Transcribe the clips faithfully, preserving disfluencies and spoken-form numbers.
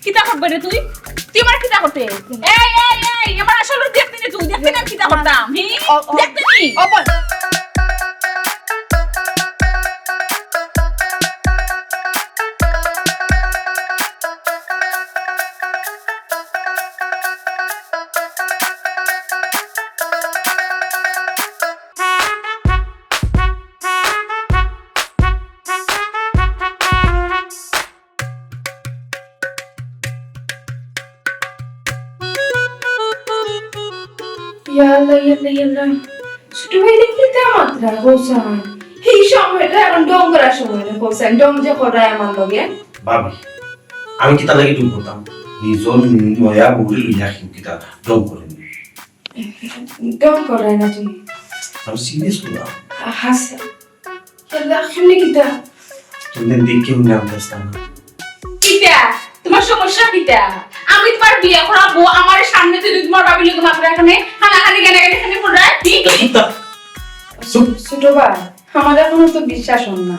কিতা করবে রে তুই? তুই আমার কিতা করতে? এই, এই, এই, আমার আসলে দেখতে নি তুই, দেখতে নি আমি কিতা করতাম, হি? ও, ও। দেখতে নি? ও বোন। ইয়া আল্লাহ, ইয়া আল্লাহ, ইয়া আল্লাহ। ছোট ভাই, দেখি তা মাত্রা, হোসেন। এই সময়টা এখন ঢং করার সময় না, হোসেন। ঢং যে করায় আমার লগে। ভাবি, আমি কিতা লাগি ঢং করতাম? নিজর নয়া বউরে লইয়া কেউ কিতা ঢং করে নি? ঢং করায় না তুমি। আমি সিরিয়াস কইলাম। হাসা। ইয়াল্লা, কেমনে কিতা? তুমি দেখে মনে আনতেছ না। কিতা? তোমার সমস্যা কিতা? আমি তোমার বিয়া করাবো, আমার সামনে যদি তোমার ভাবির লগে মাত্রা এখানে কানাকানি গানাগানি এখানে পড়ায়, কি? কিতা? সু- ছোট ভাই, আমার এখনো তো বিশ্বাস হয় না।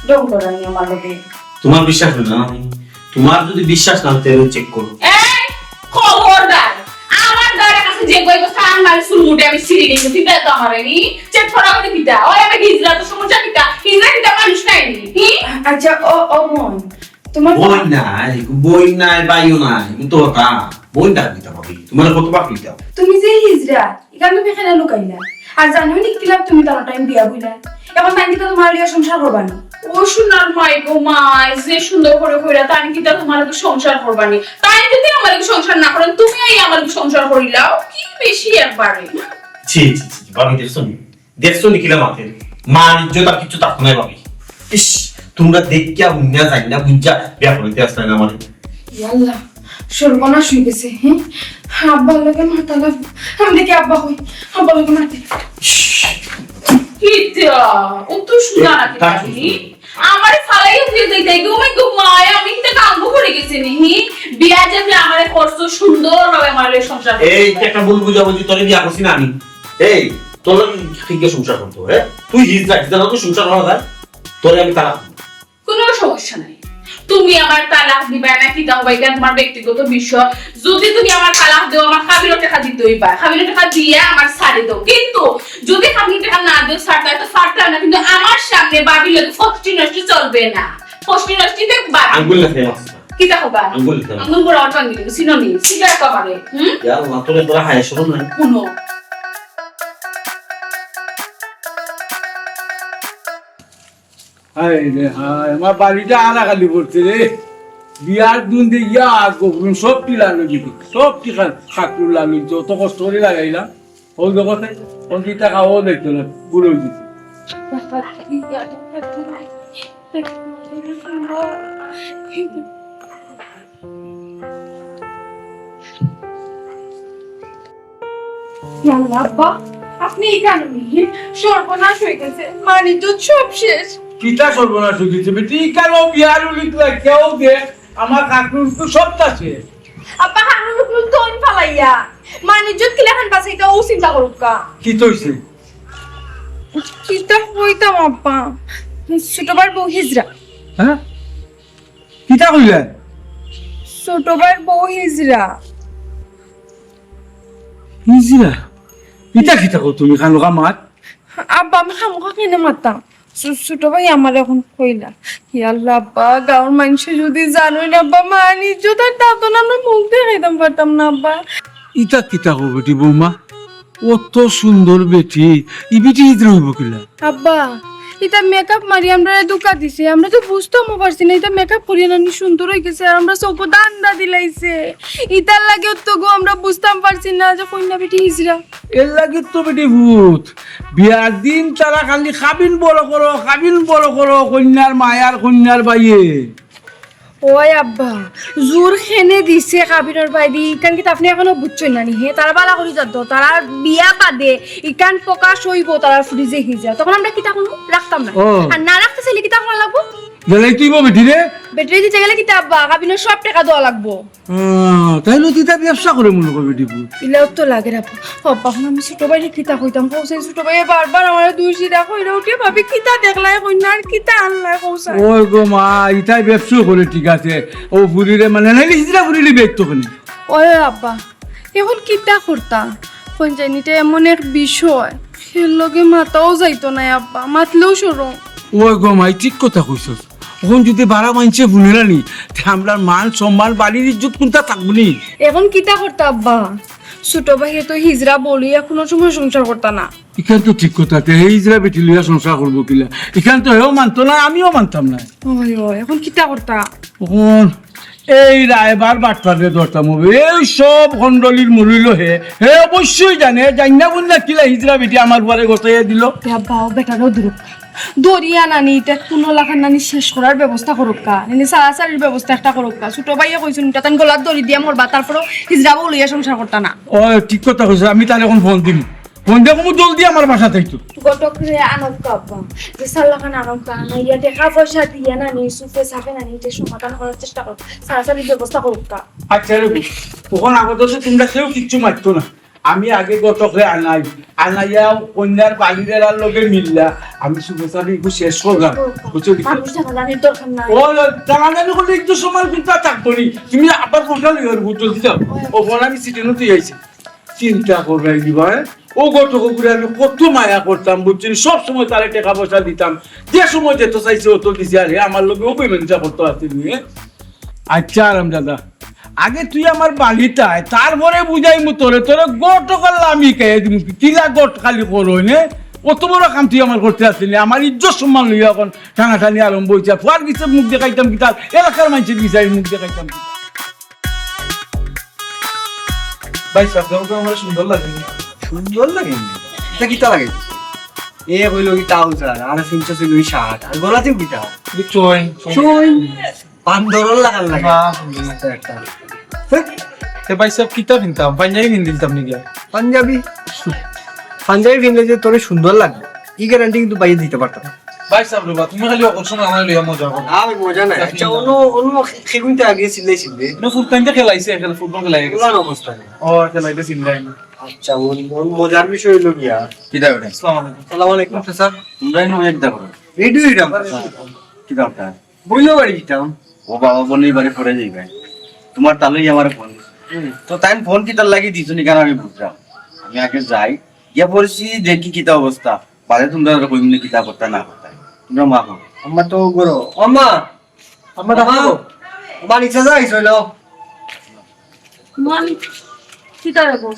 ঢং করানি আমার লগে। তোমার বিশ্বাস হয় না? তোমার যদি বিশ্বাস না হয়, তাহলে চেক করো। এই, খবরদার! আমার দ্বারা কাছে যে কইব, সান মারি চুল মুঠি আমি ছিড়ি নিব। কিতা তো আমারে নি? চেক করা করে কিতা? ওই আমি হিজড়া, তো সমস্যা কিতা? হিজড়া কিতা মানুষ নায় নি? হি? আচ্ছা, ও, ও বোন, তোমার বইন নাই, বইন নাই, ভাইও নাই, আমি তো হতা। বইন ডাক দিতাম আমি। তোমার কত বাপ দিতাম? তুমি যে হিজড়া, ইখান তুমি কেনে লুকাইলা? আর জানো নি কিলাপ তুমি তার টাইম বিয়া বইলা? এখন তাই কিতা তোমার লগে সংসার করবা নি? ও সোনার মাই গো মাই, যে সুন্দর করে কইরা, তাই কিতা তোমার লগে সংসার করবা নি? তাই যদি আমার লগে সংসার না করেন, তুমি এই আমার লগে সংসার করিলাও, কি বেশি একবারে। ছি, ছি, ছি, ছি, ভাবি দেখছো নি? দেখছো নি কিলা মাতের? মান ইজ্জত আর কিচ্ছু থাকতো নাই ভাবি। ইস, তোমরা দেখিয়া হুনিয়া যাই না, বুঝা বিয়া করিতে আসলে না আমার। ইয়াল্লা, সর্বনাশ হয়ে গেছে, হ্যাঁ? আব্বার লগে মাতালাম। আমি দেখি আব্বা কই, আব্বার লগে মাতি। কিতা? ও তো শুনা না কিতা? আমারে ফালাইয়া দিয়ে যাইতে, গো মাই গো মাই, আমি কিতা কামবো করে গেছি নি, হি? বিয়া যে আমারে করছো সুন্দর ভাবে আমার লগে সংসার করছো। এই যে একটা ভুল বুঝাবুঝি, তোরে বিয়া করছি না আমি। এই, তোর লগে কি করে সংসার করতো, হ্যাঁ? তুই হিজড়া, হিজড়া লগে সংসার করা যায়? তোরে আমি তালাক দিমু। কোনো সমস্যা নাই। তুমি আমার তালাক দিবা না, কিতা হবা, এটা তোমার ব্যক্তিগত বিষয়। যদি তুমি আমার তালাক দেও, আমার কাবিনর টাকা দিতে হইবা। কাবিনর টাকা দিয়া আমার ছাড়ি দাও। কিন্তু যদি কাবিনর টাকা না দেও, ছাড়তে হয় তো ছাড়তে হয় না। কিন্তু আমার সামনে ভাবির লগে ফষ্টি নষ্টি চলবে না। ফষ্টি নষ্টিতে বাদ। আঙ্গুল না খেয়ে মাছ না। কিতা হবা? আঙ্গুল না। আঙ্গুল বড় অটো আঙ্গুল, সিনোনি, সিগা একেবারে। হুম? ইয়া আল্লাহ, তোরে তোরা হায় শরম নাই। কোনো। হায় রে হায়, আমার বাড়িটা আনাখালি পড়ছে রে। বিয়ার দিন দিয়া গফুরুন সব টিলা লই দিত, সব টিকা খাটুর লা লই দিত, অত কষ্ট করে লাগাইলাম। ও দেখো তে, ও কি টাকা ও দেখতো না, বুড়ো হয়ে দিত। ইয়াল্লা আব্বা, আপনি ইখানো নি? সর্বনাশ হয়ে গেছে, মান ইজ্জত সব শেষ। কিতা সর্বনাশ হয়ে গেছে বেটি? ইখানো বিয়ার উলিত লাগিয়াও দেখ, আমার কাকুর তো সবটা শেষ। আব্বা, কাকুর তো অইন ফালাইয়া, মান ইজ্জত কিলাখান বাঁচাইতা ও চিন্তা করুক্কা। কিতা হইছে? কিতা কইতাম আব্বা, ছোট ভাইর বউ হিজড়া। হ্যাঁ? কিতা কইলা? ছোট ভাইর বউ হিজড়া। হিজড়া? ইতা কিতা কও তুমি, খামোখা মাত? আব্বা, আমি খামোখা কেনে মাততাম? ছো-, ছোট ভাই আমার এখন কইলা। ইয়াল্লা আব্বা, গাঁওর মানষে যদি জানইন আব্বা, মান ইজ্জত আর তাতো না, আমরা মুখ দেখাইতাম পারতাম না আব্বা। ইতা কিতা কও বেটি বৌমা? অত সুন্দর বেটি, ই বেটি হিজড়া হইব কিলা? আব্বা, ইতা মেকআপ মারি আমরারে ধোকা দিছে। আমরা তো বুঝতামও পারছি না, ইতা মেকআপ করিয়া নানি সুন্দর হয়ে গেছে, আর আমরা চোখো ধান্দা দিলাইছে। ইতার লাগেও তো গো আমরা বুঝতাম পারছি না যে কইন্যা বেটি হিজড়া। এর লাগি তো বেটি ভূত। বিয়ার দিন তারা খালি কাবিন বড় করো, কাবিন বড় করো, কইন্যার মায়ার কইন্যার বাইয়ে। ওই আব্বা, জোর কেনে দিছে কাবিনর বাইদি, ইখান কিতা আপনি এখনো বুঝছইন না নি? হে, তারা বালা করি জানতো, তারা বিয়া বাদে ইখান প্রকাশ হইব, তারা ফুরি যে হিজড়া। তখন আমরা কিতা কোনো রাখতাম না। ও। আর না রাখতে চাইলে কিতা করা লাগবো? জ্বালাই তুই বা বেটি রে। বেটিরে দিতে গেলে কিতা আব্বা, কাবিনর সব টেকা দেওয়া লাগবো। আহ, তাইলে তো ইতা ব্যবসা করে মনে করবে ডিপু। ইলাও তো লাগে রে আব্বা। আব্বা, অখন আমি ছোট ভাইরে কিতা কইতাম, কও চাই ছোট ভাইয়ে বারবার আমারে দুষি দেখো, ইলা উঠে ভাবি কিতা দেখলায় কইনা আর কিতা আনলায় কও চাই। ওই গো মা, ইতাই ব্যবসা করে ঠিক আছে। ও ফুরিরে মানে নাইলে হিজরা ফুরিরে বেচ তো কেনে। ওই আব্বা, অখন কিতা করতা? কইন জানিতে এমন এক বিষয়, হের লগে মাতাও যাইতো নায় আব্বা, মাতলেও শরম। ওই গো মাই, ঠিক কথা কইছস। অখন যুদি বারা মাইনষে হুনে না নি, তে আমরার মান সম্মান বাড়ির ইজ্জত কুনটা থাকবো নি? অখন কিতা করতা আব্বা? ছোট ভাইয়ে তো হিজরা বউ লইয়া কুনু সময় সংসার করতা না। ইখান তো ঠিক কথা, তে হে হিজরা বেটি লইয়া সংসার করবো কিলা? ইখান তো হেও মানতো না, আমিও মানতাম না। ওই, ওই, অখন কিতা করতা? অখন এই রায়বার বাটপাররে ধরতাম অইবো। এই সব গন্ডলির মূল অইলো হে। হে অবশ্যই জানে, জানি না বুঝ না কিলা হিজরা বেটি আমার উপরে গতাইয়া দিল। তে আব্বা, ও বেটারও দুরুক। দরিয়া নানি, ইতা কুনু লাখান নানি শেষ করার ব্যবস্থা করুক্কা। নানি সারাসারির ব্যবস্থা একটা করুক্কা। ছোট ভাইয়ে কইছইন, ইটা তান গলাত দড়ি দিয়া মরবা, তারপরও হিজরা বউ লইয়া সংসার করতা না। ও, ঠিক কথা কইছস, আমি তারে অখন ফোন দিমু। ফোন দিয়া কমু জলদি আমার বাসাত আইতো। ঘটকরে আনউক্কা আব্বা, যে সাল্লাখান আনউক্কা, আনাইয়া টেকা পয়সা দিয়া নানি, সুফে সাফে নানি, ইটা সমাধান করার চেষ্টা করুক, সারাসারির ব্যবস্থা করুক্কা। আচ্ছা রে, অখন আপাতত তুমরা কেউ কিচ্ছু মাততো না। আমি আগে ঘটকরে আনাই, আনাইয়া কইন্যার বাড়ির এরার লগে মিল্লা, আমি সুফে সাফে ইগু শেষ করলাম। বুঝছো নি? মানুষ জানাজানির দরকার নাই। ও, জানাজানি করলে একটু সময় কিন্তু আর থাকবো নি। তুমি আবার ফোনটা লইও, জলদি যাও। ও ফোন আমি সিটিনো তুই আইছি। চিন্তা কররায় নি বা, হ্যাঁ? ও ঘটক অগুরে আমি কত মায়া করতাম, বুঝছো নি? সব সময় তারে টেকা পয়সা দিতাম, যে সময় যেতা চাইছে অতা দিছি, আর হে আমার লগে ও বেইমানিটা করতো আছে নি, হ্যাঁ? আচ্ছা, আরামজাদা, আগে তুই আমার বাড়িত আয়, তারপরে বুঝাইমু তোরে, তোরে ঘটকর লামি খাইয়া দিমু, কিলা ঘটকালি করো নে? অত বড় কাম তুই আমার করতে আসলি নি, আমার ইজ্জত সম্মান লইয়া অখন টানাটানি আরম্ভ অইছে, ফুয়ার গেছে মুখ দেখাইতাম কিতা, এলাকার মাইনষর গেছে মুখ দেখাইতাম কিতা? ভাই সাব, দেখো তো আমার সুন্দর লাগে নি। সুন্দর লাগে নি? ইটা কিতা লাগে? এ কইলো কি trouser, আর ফিনছে ছিল ওই shirt, আর গলাতেও কিতা? চইন। চইন। বান্দরর লাখান লাগে। না, সুন্দর না। একটা। হ্যাঁ? তে ভাই সাব, কিতা ফিনতাম? পাঞ্জাবি ফিন দিতাম নি গিয়া। পাঞ্জাবি? পাঞ্জাবি ফিনলে যে তোরে সুন্দর লাগবো, ই guarantee কিন্তু ভাইয়ে দিতে পারতাম না। ভাই সাব রে বা, তুমি খালি অকল সময় আমারে লইয়া মজা করো। না, আমি মজা নাই। আচ্ছা, অন্য, অন্য খেগুনতে আগে চিল্লাই চিল্লে। না, ফুটবল তো খেলাইছে, খেলা, ফুটবল খেলাই গেছে। অবস্থা নেই। ও, খেলাইতে চিল্লাই না। আচ্ছা, অন-, অন মজার বিষয় অইলো গিয়া। কিতা বেটা? আসসালামু আলাইকুম। আসসালামু আলাইকুম। আচ্ছা, স্যার। তোমরা এনে এক দেখো। রেডিও এটা। কিতা বেটা? বইলো বাড়ি দিতাম। ও বাবা, বইলো বাড়ি পড়ে যাইবে। তোমার তালই আমার ফোন। হুম। তো তাই ফোন কিতার লাগি দিছো নি, কেন আমি বুঝলাম। আমি আগে যাই, গিয়া পড়ছি, দেখি কিতা অবস্থা। বাদে তোমরা আর কইমনি কিতা করতা না করতা। তোমরা মা হো। আম্মা তো গরো। আম্মা! আম্মা, ডাকো। আম্মা, নিচে যাই, চলো। মালিক, কিতা রে গো?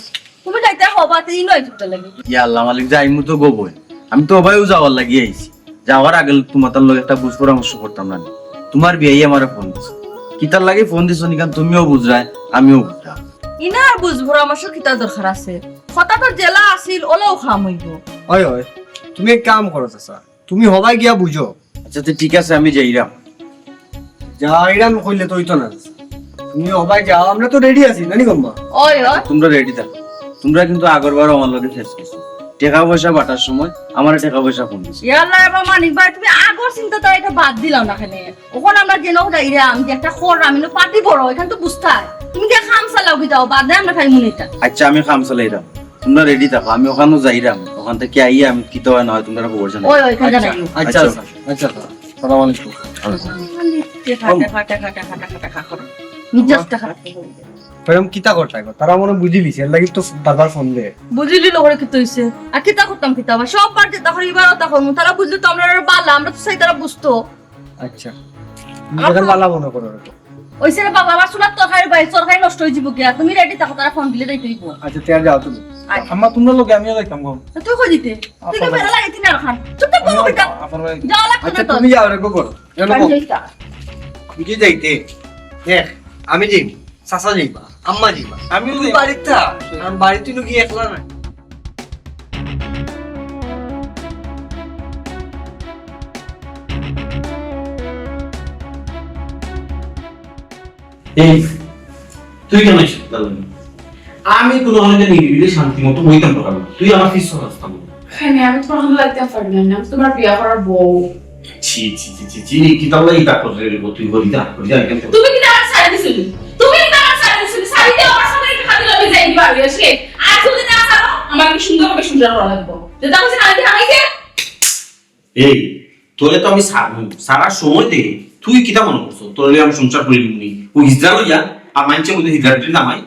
তুমি যাইতে হবা, তে ইনো আইতে লাগে। ইয়া আল্লাহ মালিক, যাইমু তো গো বইন। আমি তো অবায়ও যাওয়ার লাগি আইছি। যাওয়ার আগে তোমার তার লগে একটা বুঝ পরামর্শ করতাম না। তোমার বিয়াই আমারে ফোন দিছে। কিতার লাগি ফোন দিছো নিকান তুমিও বুঝরায়, আমিও বুঝরাম। ইনার বুঝ পরামর্শ কিতা দরকার আছে? কথা তো যেলা আছিল, ওলাও কাম অইবো। অয়, অয়। তুমি এক কাম করো, চাচা। তুমি হবায় গিয়া বুঝো। আচ্ছা, তে ঠিক আছে, আমি যাইরাম। যাইরাম কইলে তো অইতো না। তুমি হবায় যাও, আমরা তো রেডি আছি, নানি গম্মা? অয়, অয়। তোমরা রেডি থাকো। তোমরা কিন্তু আগরবারও আমার লগে ফেস করছো। টেকা পয়সা বাটার সময় আমারে টেকা পয়সা কম দিছে। ইয়াল্লা, এবার মানিক ভাই, তুমি আগর চিন্তা তো এটা বাদ দিলাও না কেনে? অখন আমরা যেন যাইরাম, যে একটা খর, আমি পার্টি বড়, এখান তো বুঝতায়। তুমি গিয়া কাম চালাও কি যাও, বাদে আমরা খাই মুনিটা। আচ্ছা, আমি কাম চালাইরাম। তোমরা রেডি থাকো, আমি অখানো যাইরাম, অখান থাকি আইয়া আমি কিতা অয় না অয় তোমরা খবর জানাই। ওই, ওই, ওখানে আচ্ছা, জানাইও। আচ্ছা, আচ্ছা, আচ্ছা। আচ্ছা, আসসালামু আলাইকুম। টেকা, টেকা, টেকা, টেকা, টেকা, টেকা, টেকা করো। মিজাজটা খারাপ করে দিবে। ম্যাডাম, কিতা করতায় গো? তারা মনে বুঝিলিছে, এর লাগি তো বারবার ফোন দেয়। বুঝিলি লগরে কিতা অইছে? আর কিতা করতাম কিতা? আবার সব বার যেতা করি, এবারও তা করমু। তারা বুঝলে তো আমরা আরো বালা, আমরা তো চাই তারা বুঝতো। আচ্ছা। তুমি আমার এখন তো বালা মনে করো। ওই ছেলে বাবা, আমার চুলার তরকারি ভাই, তরকারি নষ্ট অই যাইবো গিয়া। তুমি রেডি থাকো, তারা ফোন দিলে যাইতে অইবো। আচ্ছা, তে যাও তুমি। আচ্ছা। আম্মা, তোমরা লগে আমিও যাইতাম গো। তুই কই দিতে? তুই কি আপনার বেলা লাগে তিন আর খান? চুপ তো বলো বেটা। আপনার বাড়ি। যাও, লাগতো না আচ্ছা, তো। তুমি যাও রে, গো, করো। এনো ভাই, কও। যাইতা। তুমি কি যাইতে? দেখ, আমি যাইব, চাচা যাইবা, আম্মা যাইবা। আমিও তুমি যাইব। বাড়িত থাক, কারণ বাড়িত তুই কি একলা নাই। এই, তুই কেন এসে দাঁড়ালি? আমি কোনো কারণে নিরিবিলি শান্তি মতো বইতাম পারলাম না। তুই আমার পিছনে আসতাম। হ্যাঁ, আমি তোমার হাতে লাগতে পারি না, আমি তোমার বিয়া করার বউ। ছি, ছি, ছি, ছি, ছি, কিতা লাগি ইতা কররে রে, তুই করি যা, করি যা, এখান থেকে। তুমি কিতা আমার ছাড়ি দিছো নি? তুমি কিতা আমার ছাড়ি দিছো নি? ছাড়ি দেও, আমার সামনে একটা খাতি লগে যাই দিবা, আমি আসলে। আর যদি না ছাড়ো, আমাকে সুন্দরভাবে সংসার করা লাগবো। যেটা বলছি, আমি কি হারাইছে? এই, তোরে তো আমি ছাড়মু, ছাড়ার সময় দে, তুই কিতা মনে করছো? তোর লগে আমি সংসার করি দিমু নি? ও হিজড়া লইয়া, আর মানষে বুলে হিজড়া বেটির জামাই।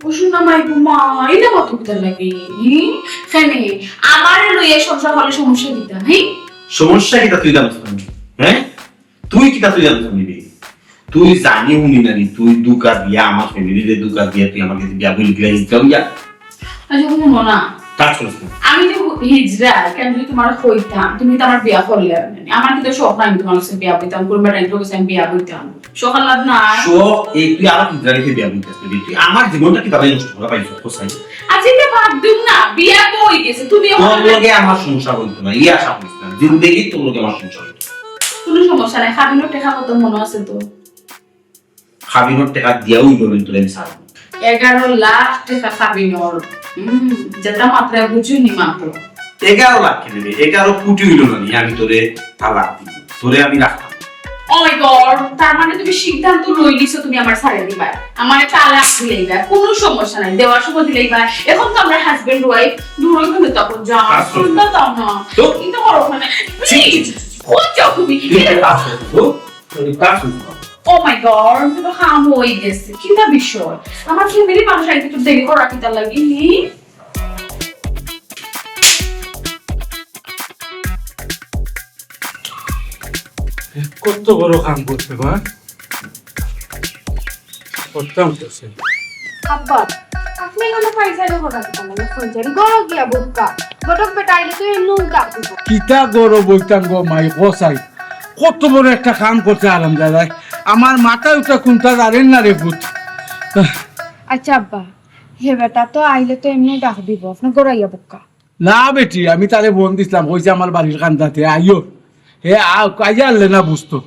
ও সোনা মাই গো মা, এই না কত কিতা লাগে, হি? কেনে, আমারে লইয়া সংসার করলে সমস্যা কিতা, হি? সমস্যা কিতা তুই জানোস না? হ্যাঁ? তুই কিতা তুই জানোস না বে? তুই জানি হুনি না নি, তুই ধোঁকা দিয়া, আমার family রে ধোঁকা দিয়া তুই আমার কাছে বিয়া বলি গেলে হিজড়া হইয়া। আচ্ছা, হুনো না। কাজ করিস না। আমি তো হিজড়া, কেন যদি তোমার কইতাম, তুমি তো আমার বিয়া করলে না। আমার কিন্তু শখ নাই তোমার কাছে বিয়া বইতাম, কোন বেটা ইন্টারভিউ আমি বিয়া বইতাম। শখ আহ্লাদ নাই। শখ, এই তুই আরো হিজড়া রেখে বিয়া বইতাস না, তুই আমার জীবনটা কিতা নষ্ট করা পাইছস, কোথায়? আচ্ছা, এটা বাদ দিও না, বিয়া তো হয়ে গেছে, তুমি তোর আমার লগে আমার সংসার হইতো না, ই আশা করিস না, জিন্দেগি তোর লগে আমার সংসার হইতো না। কোনো সমস্যা নাই, খাবিনর টেকা কত মনে আছে তো? খাবিনর টেকা দিয়াও ওই বলেন তোরে আমি ছাড়বো। এগারো লাখ টেকা খাবিনর। হুম, যেটা মাত্রায় বুঝুনি মাত্র। এগারো লাখ কেনে রে? এগারো কোটি হইল না নি, আমি তোরে তালাক দিব, তোরে আমি রাখতাম। Oh my God, তার মানে তুমি সিদ্ধান্ত লই নিছো তুমি আমার ছাড়ি দিবা, আমার তালাক দিলাইবা, কোনো সমস্যা নাই, দেওয়ার সময় দিলাইবা। এখন তো আমরা husband wife, দূরে কিন্তু তখন যাও, কাজ করো। শুনতে দাও না। তো? কিন্তু করো ওখানে। ছি, ছি, ছি, ছি, ছি। কোথায় যাও তুমি? তুই একটা কাজ কর, তো? তুই কাজ কর। Oh my God, আমি তো হাম হয়ে গেছে। কিতা বিষয়? আমার family মানুষ আইতে একটু দেরি করা কিতা লাগি? নি? কত বড় কাম করছে, মা? করতাম করছে। আব্বা, আপনি এখানে পয়সা লোক কথা বলেন, ফোন চারি গরো গিয়া বুকা। বটক বেটা আইলে তো এমনি উল্টা দিব। কিতা গরো বলতাম গো মাই, কসাই? কত বড় একটা কাম করছে আরাম দাদায়। আমার মাথায় উঠা কোনটা জানেন না রে পুত। আচ্ছা আব্বা, হে বেটা তো আইলে তো এমনি ডাক দিব, আপনি গড়াইয়া বুকা। না বেটি, আমি তারে ফোন দিছিলাম, কইছে আমার বাড়ির কান্দাতে আইও। হে আও, কাইয়া আনলে না বুঝতো।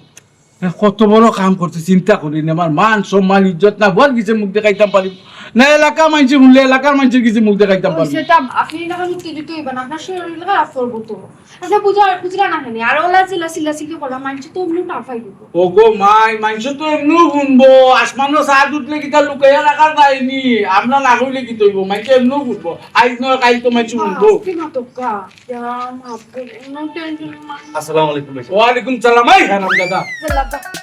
হে কত বড় কাম করছে, চিন্তা করি না। আমার মান, সম্মান, ইজ্জত না, বল কিছু মুখ দেখাইতাম পারি না। এলাকা মানষে শুনলে এলাকার মানষের কিছু মুখ দেখাইতাম পারি। ওই সেটা আপনি যখন উত্তেজিত হইবেন, আপনার শরীর খারাপ করবো তো। আপনি বুঝা-, বুঝলেন না কেন? আর ওলা চিল্লা, চিল্লা, চিল্লি করা, মানষে তো এমনি টাফাই দিব। ও গো মাই, মানষে তো এমনিও শুনবো। আসমানও চাঁদ উঠলে কিতা লুকাইয়া রাখা যায়নি? আমরা না কইলে কিতা অইবো? মানষে এমনিও শুনবো। আইজ নয়, কাইল তো মানষে শুনবো। আস্তে মাতক্কা। ইয়া, মাফ করে, no tension, মা। আসসালামু আলাইকুম ভাই। ওয়ালাইকুম সালাম। এই হারাম দাদা।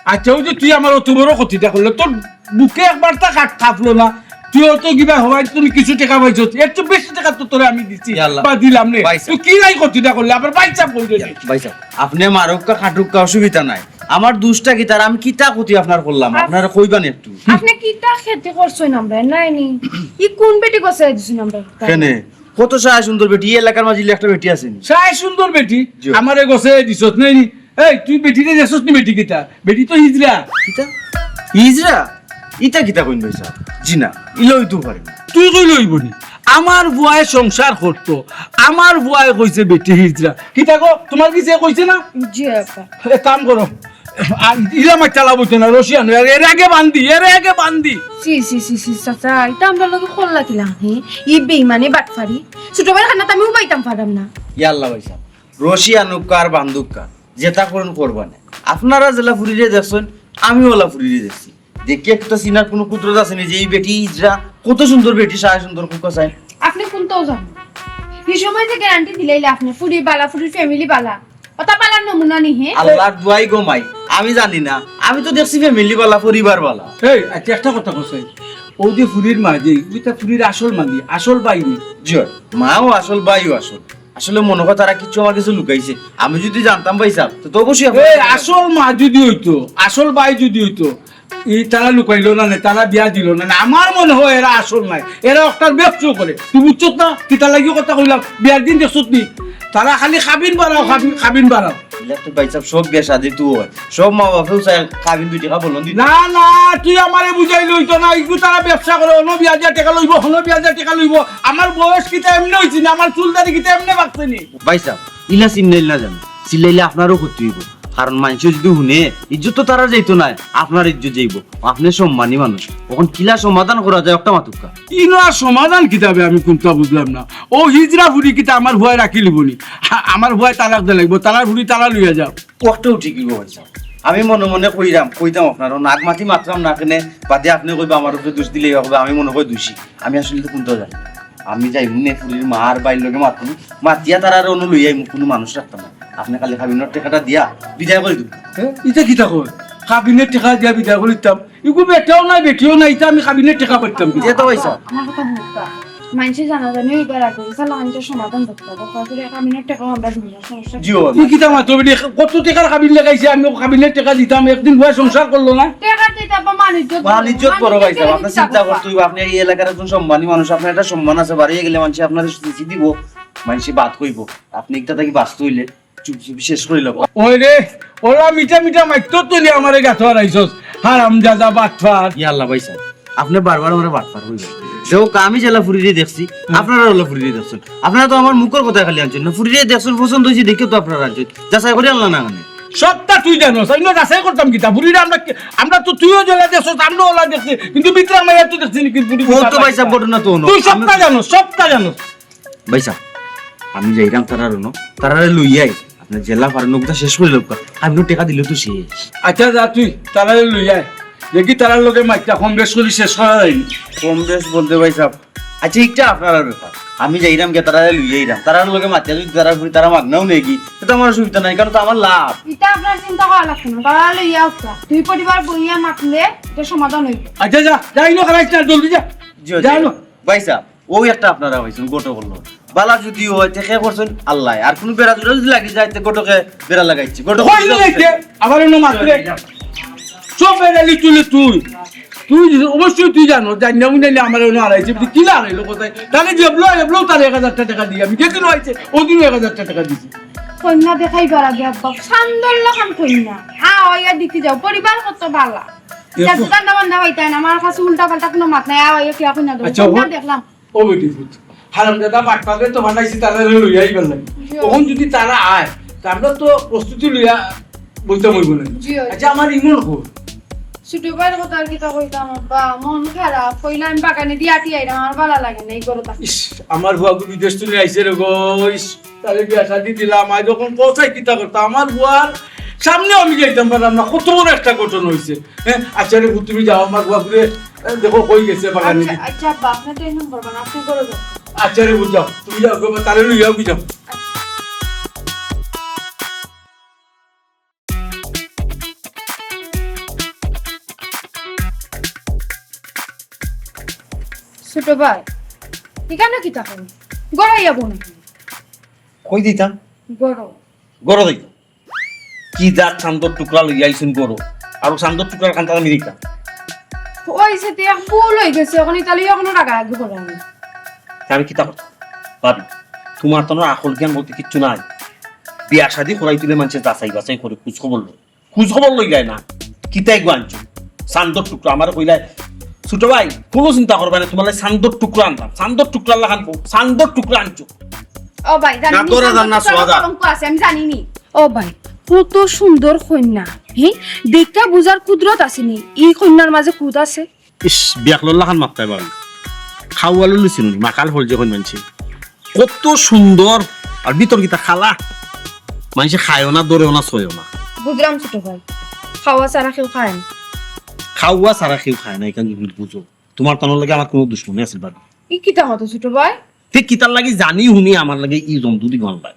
আচ্ছা, ওই যে তুই আমার অত বড় ক্ষতিটা করলে, তোর বুকে একবার তা কাট কাঁপলো না? তুই অত কিবা হবায়, তুমি কিছু টেকা পাইছস, এর তো বেশি টেকা তো তোরে আমি দিছি। ইয়া আল্লাহ। বা দিলাম রে। ভাই সাহেব। তুই কি নাই ক্ষতিটা করলে? আবার ভাই সাহেব কই রে? ভাই সাহেব, আপনি মারুক্কা কাটুক্কা অসুবিধা নাই। আমার দুষটা কিতা, আমি কিতা ক্ষতি আপনার করলাম? আপ- আপনারা কইবেন একটু। আপনি কিতা ক্ষতি করছেন আমরা? নাই নি। ই কোন বেটি গছে দিছেন আমরা? কেনে? কত সায় সুন্দর বেটি, এই এলাকার মাঝে একটা বেটি আছে নি? সায় সুন্দর বেটি? জি। আমারে গছে দিছত নাই নি? এই, তুই বেটিরে দেখছস নি বেটি কিতা? বেটি তো হিজড়া। কিতা? হিজড়া? ইতা কিতা কইন ভাই সাহেব? জি না, ইলা অইতো পারে না। তুই কইলে অইবো নি? আমার বুয়ায় সংসার করতো, আমার বুয়ায় কইছে বেটি হিজড়া। কিতা গো, তোমার কিছে কইছে না? জি আপা। এক কাম করো, আর ইলা মাইর চালা বইতো না, রশি আনো, এর, এর আগে বান্ধি, এর আগে বান্ধি। ছি, ছি, ছি, ছি, চাচা, ইতা আমরা লগে করলা কিলা, হে? ই বেইমানি বাটফারি। ছোট ভাইর খান্দাত আমি উবাইতাম পারলাম না। ইয়াল্লা ভাই সাহেব, রশি আনুক্কা আর বান্ধুক্কা, যেটা করুন করবা না। আপনারা যেলা ফুরিরে দেখছেন, আমিও ওলা ফুরিরে দেখছি। দেখি একটা চিনার কোনো কুদরত আছে নি যে এই বেটি হিজড়া, কত সুন্দর বেটি, সায় সুন্দর কুকা চায়। আপনি কোনটাও জানেন? এই সময় যে গ্যারান্টি দিলাইলে আপনি, ফুরি বালা, ফুরির family বালা। ওটা বালার নমুনা নি, হে? আল্লাহর দোয়াই গো মাই, আমি জানি না। আমি তো দেখছি family বালা, পরিবার বালা। এই, আচ্ছা, একটা কথা কইছে। ও যে ফুরির মা যে, ওইটা ফুরির আসল মা নি, আসল বাই নি। জি, মাও আসল, বাইও আসল। আসলে মনে হয় তারা কিচ্ছু আমার কিছু লুকাইছে। আমি যদি জানতাম ভাই সাহেব, তো, তো অবশ্যই আপনার এই কাছে আসল মা যদি হইতো, আসল বাই যদি হইতো, এই তারা লুকাইলো না, না, তারা বিয়া দিল না, না। আমার মনে হয় এরা আসল নাই, এরা একটা ব্যবসা করে। তুই বুঝছত না? তুই তার লাগিও কথা কইলাম, বিয়ার দিন দেখছত নি? তারা খালি খাবিন বাড়াও, খাবিন, খাবিন বাড়াও। ইলা তো ভাই সাহেব সব বিয়া শাদি তো হয়, সব মা বাপেও চায় খাবিন দুই টাকা বলন দিতে। না, না, তুই আমারে বুঝাইলে হইতো না, ইগু তারা ব্যবসা করে, হনো বিয়া দিয়া টাকা লইব, হনো বিয়া দিয়া টাকা লইব। আমার বয়স কিতা এমনি হইছে না, আমার চুল দাড়ি কিতা এমনি বাড়ছে নি। ভাই সাহেব, ইলা চিল্লাইল না জানো, চিল্লাইলে আপনারও ক্ষতি হইব। কারণ মানষে যুদি হুনে, ইজ্জত তো তারার যাইতো নায়, আপনার ইজ্জত যাইবো। আপনে সম্মানী মানুষ, অখন কিলা সমাধান করা যায়, একটা মাতুক্কা। ইনো আর সমাধান কিতা বে, আমি কুনতা বুঝলাম না। অউ হিজড়া ফুড়ি কিতা আমার ফুয়ায় রাখিলিবো নি? আ-, আমার ফুয়ায় তালাক দেওয়া লাগিবো, তারার ফুড়ি তারা লইয়া যাউক। অটাও ঠিক অইবো ভাইসাব। আমি মনে মনে কইরাম, কইতাম আপনারে, নাক মাতি মাতরাম না কেনে, বাদে আপনে কইবা আমার উপরে দুষ দিলে অইবো, আমি মনে করি দুষী। আমি আসলে তো কুনতাও জানি না। আমি যাইমু নে ফুড়ির মা আর ভাইর লগে মাতমু, মাতিয়া তারারে অনো লইয়া আইমু, কুনু মানুষ রাখতাম না। আপনে খালি কাবিনর টেকাটা দিয়া বিদায় করি দিমু। হে, ইতা কিতা কয়? কাবিনর টেকা দিয়া বিদায় করি দিতাম? ইগু বেটাও নাই, বেটিও নাই, ইতা আমি কাবিনর টেকা পাইতাম কিতা? জি তো ভাইসাব। আমার কথা হুনউক্কা। মানষে জানাজানি অইবার আগে, ইনশাআল্লাহ, মানষর সমাধান করতে হবে। তারপরে কাবিনর টেকাও আমরা দিব না, সমস্যা জি, কি? তুই কিতা মাতরে বেটি? কত টেকার কাবিন লাগাইছে, আমি কাবিনর টেকা দিতাম, একদিন ফুয়ায় সংসার করলো না। টেকা দিতে আবার মান ইজ্জত মান ইজ্জত বড় ভাইসাব, আপনে চিন্তা করতে অইবো, আপনে এই এলাকার একজন সম্মানী মানুষ, আপনার একটা সম্মান আছে, বাড়িয়ে গেলে মানষে আপনারে চিঠি দিব, মানষে বাদ কইবো, আপনে একটা থাকি বাঁচতে অইলে চুপ চুপ শেষ করি লাও। ওই রে, ওলা মিঠা মিঠা মাইত্ত তুলি আমারে গাতো হারাইছস, হারামজাদা বাটপার। ইয়া আল্লাহ ভাইসাব, আপনে বারবার আমারে বাটপার কইরা। দেখো, আমি যেলা ফুড়িরে দেখছি, আপনারা ওলা ফুড়িরে দেখছইন। আপনারা তো আমার মুখর কথা খালি আনছইন না, ফুড়িরে দেখছইন, পছন্দ অইছে দেখে তো আপনারা আনছইন। যাচাই করি আনলা না কেনে? সবটা তুই জানোস, আমি যাচাই করতাম কিতা? ফুড়িরে আমরা কি-, আমরা তো তুইও যেলা দেখছস, আমরাও ওলা দেখছি, কিন্তু ভিতরে আমরা এত দেখছি নাকি ফুড়ি ও তো ভাইসাব ঘটনা তো অনো। তুই সবটা জানোস, সবটা জানোস। ভাইসাব, আমি যাইরাম তারার অনো, তারারে লইয়াই, আপনে যেলা পারেন অগুতা শেষ করি লাউক্কা, কাবিনর টেকা দিলে তো শেষ। আচ্ছা যা তুই, তারারে লইয়াই, দেখি তারার লগে মাতিয়া কম বেশ করি শেষ করা যায়নি। কম বেশ বলতে ভাইসাব, আচ্ছা ইটা আপনারার ব্যাপার, আমি যাইরাম গিয়া তারারে লইয়া আইরাম, তারার লগে মাতিয়া যুদি তারার ফুড়ি তারা মাগনাও নেগি, ইটা তো আমার অসুবিধা নাই, কারণ তো আমার লাভ। ইটা আপনার চিন্তা করা লাগতো না, তারারে লইয়া আউক্কা, দুই পরিবার বইয়া মাতলে ইটা সমাধান অইবো। আচ্ছা যা, যাই না, খারাইস না, জলদি যা। জি, জি। যা না। ভাইসাব, অউ একটা আপনারা পাইছইন, ঘটক অকল। বালা যুদি অয়, তে কে করছইন আল্লায়। আর কুনু বেড়া জুড়া যুদি লাগি যায়, তে ঘটকে বেড়া লাগাইছে। ঘটক কইলে যাইতে, আবার অনো মাতরে। সব বেড়া লিটুলে তুই। তুই অবশ্যই তুই জানোস, জানি না, উনি আমার অনো হারাইছে। তুই কিলা হারাইলো কোথায়? তারে যে এবলো, এবলো তারে এক হাজার টেকা দিয়া। আমি যেদিন অইছে, অউ দিনও এক হাজার টেকা দিছি। কইন্যা দেখাইবার আগে আব্বা, সান্দর লাখান কইন্যা। আ, অইয়া দেখি যাও, পরিবার কত বালা। দেখো। যাতে ঠান্ডা বান্দা অইতায় না, আমার কাছে উল্টা পাল্টা কুনু মাত নাই। আ, অইয়া কিয়া কইন্যা দেও? আচ্ছা, কইন্যা ও- দেখলাম। ও বেটি পুত, হারামজাদা বাটপারে তো বানাইছি, তারারে লইয়া আইবার লাগি। জি। অখন যুদি তারা আয়, তে আমরা তো প্রস্তুতি লইয়া বইতাম অইবো না। জি, অয়। আচ্ছা, আমার ইমন কই? ছোট ভাইর কথা আর কিতা কইতাম আব্বা, মন খারাপ। কইলা আমি বাগানেদি আটি আইরাম, আমার বালা লাগে না ই ঘরো থাকি। ইস, আমার ফুয়াগু বিদেশ থনে আইছে রে গো, ইস, তারে বিয়া শাদি দিলাম, আইজ অখন পৌঁছাই কিতা করতাম? আমার ফুয়ার সামনেও আমি যাইতাম পারলাম না, কত বড় একটা ঘটনা অইছে। হে, আচ্ছা রে পুত, তুমি যাও, আমার ফুয়াগুরে, এ, দেখো কই গেছে বাগানে। আচ্ছা, আচ্ছা আব্বা, আপনে তো এমন করবেন, আপনে ঘরো যান। আচ্ছা রে পুত, যাও, তুমি যাও, গো, তারে লইয়া আমি যাও। ছোট ভাই, ইখানো কিতা করো? ঘরো আইয়া বও না। কই দিতাম? ঘরো। ঘরো দিতাম। কি জাত চান্দর টুকরা লইয়া আইছইন ঘরো? আর চান্দর টুকরার কান্তারা মিরিকা। অইছে তে এক ভুল অইগেছে, অখন ইতা লইয়া কুনু রাগারাগি করো না। তে আমি কিতা করতাম? ভাবি, তুমার তো আকল জ্ঞান বলতে কিচ্ছু নাই। বিয়া শাদি করাইতে অইলে মানষে যাচাই বাছাই করে, খোঁজ খবর লয়। খোঁজ খবর লইলায় না। কিতা এগু আনছো? চান্দর টুকরা। আমারে কইলায়, "ছোট ভাই, কুনু চিন্তা করবায় না, তুমার লাগি চান্দর টুকরা আনলাম।" চান্দর টুকরার লাখান বউ, চান্দর টুকরা আনছো। ও ভাই, জানি না নি, তোরা চান্দর জান না, টুকরার সোয়াদা। কলঙ্ক আছে, আমি জানি নি। ও ভাই, কত সুন্দর কইন্যা। হে, দেখিয়া বুঝার কুদরত আছে নি? ই কইন্যার মাঝে কুদ আছে। ইস, বিয়াকলর লাখান মাততায় পারো। খাওয়া লুলু চিনো নি, মাকাল ফল যখন মানছে। কত সুন্দর, আর ভিতর কিতা কালা। মানষে খায়ও না, ধরেও না, ছয়ও না। বুঝলাম ছোট ভাই, খাওয়া ছাড়া কেউ খায় না। খাওয়া ছাড়া কেউ খায় না, ইখান তুমি বুঝো। তুমার তানর লাগি আমার কুনু দুশমনি আছিল বাদে। ই কিতা কথা ছোট ভাই? ঠিক কিতার লাগি জানি হুনি আমার লাগি ই জন্তুদি গন পায়।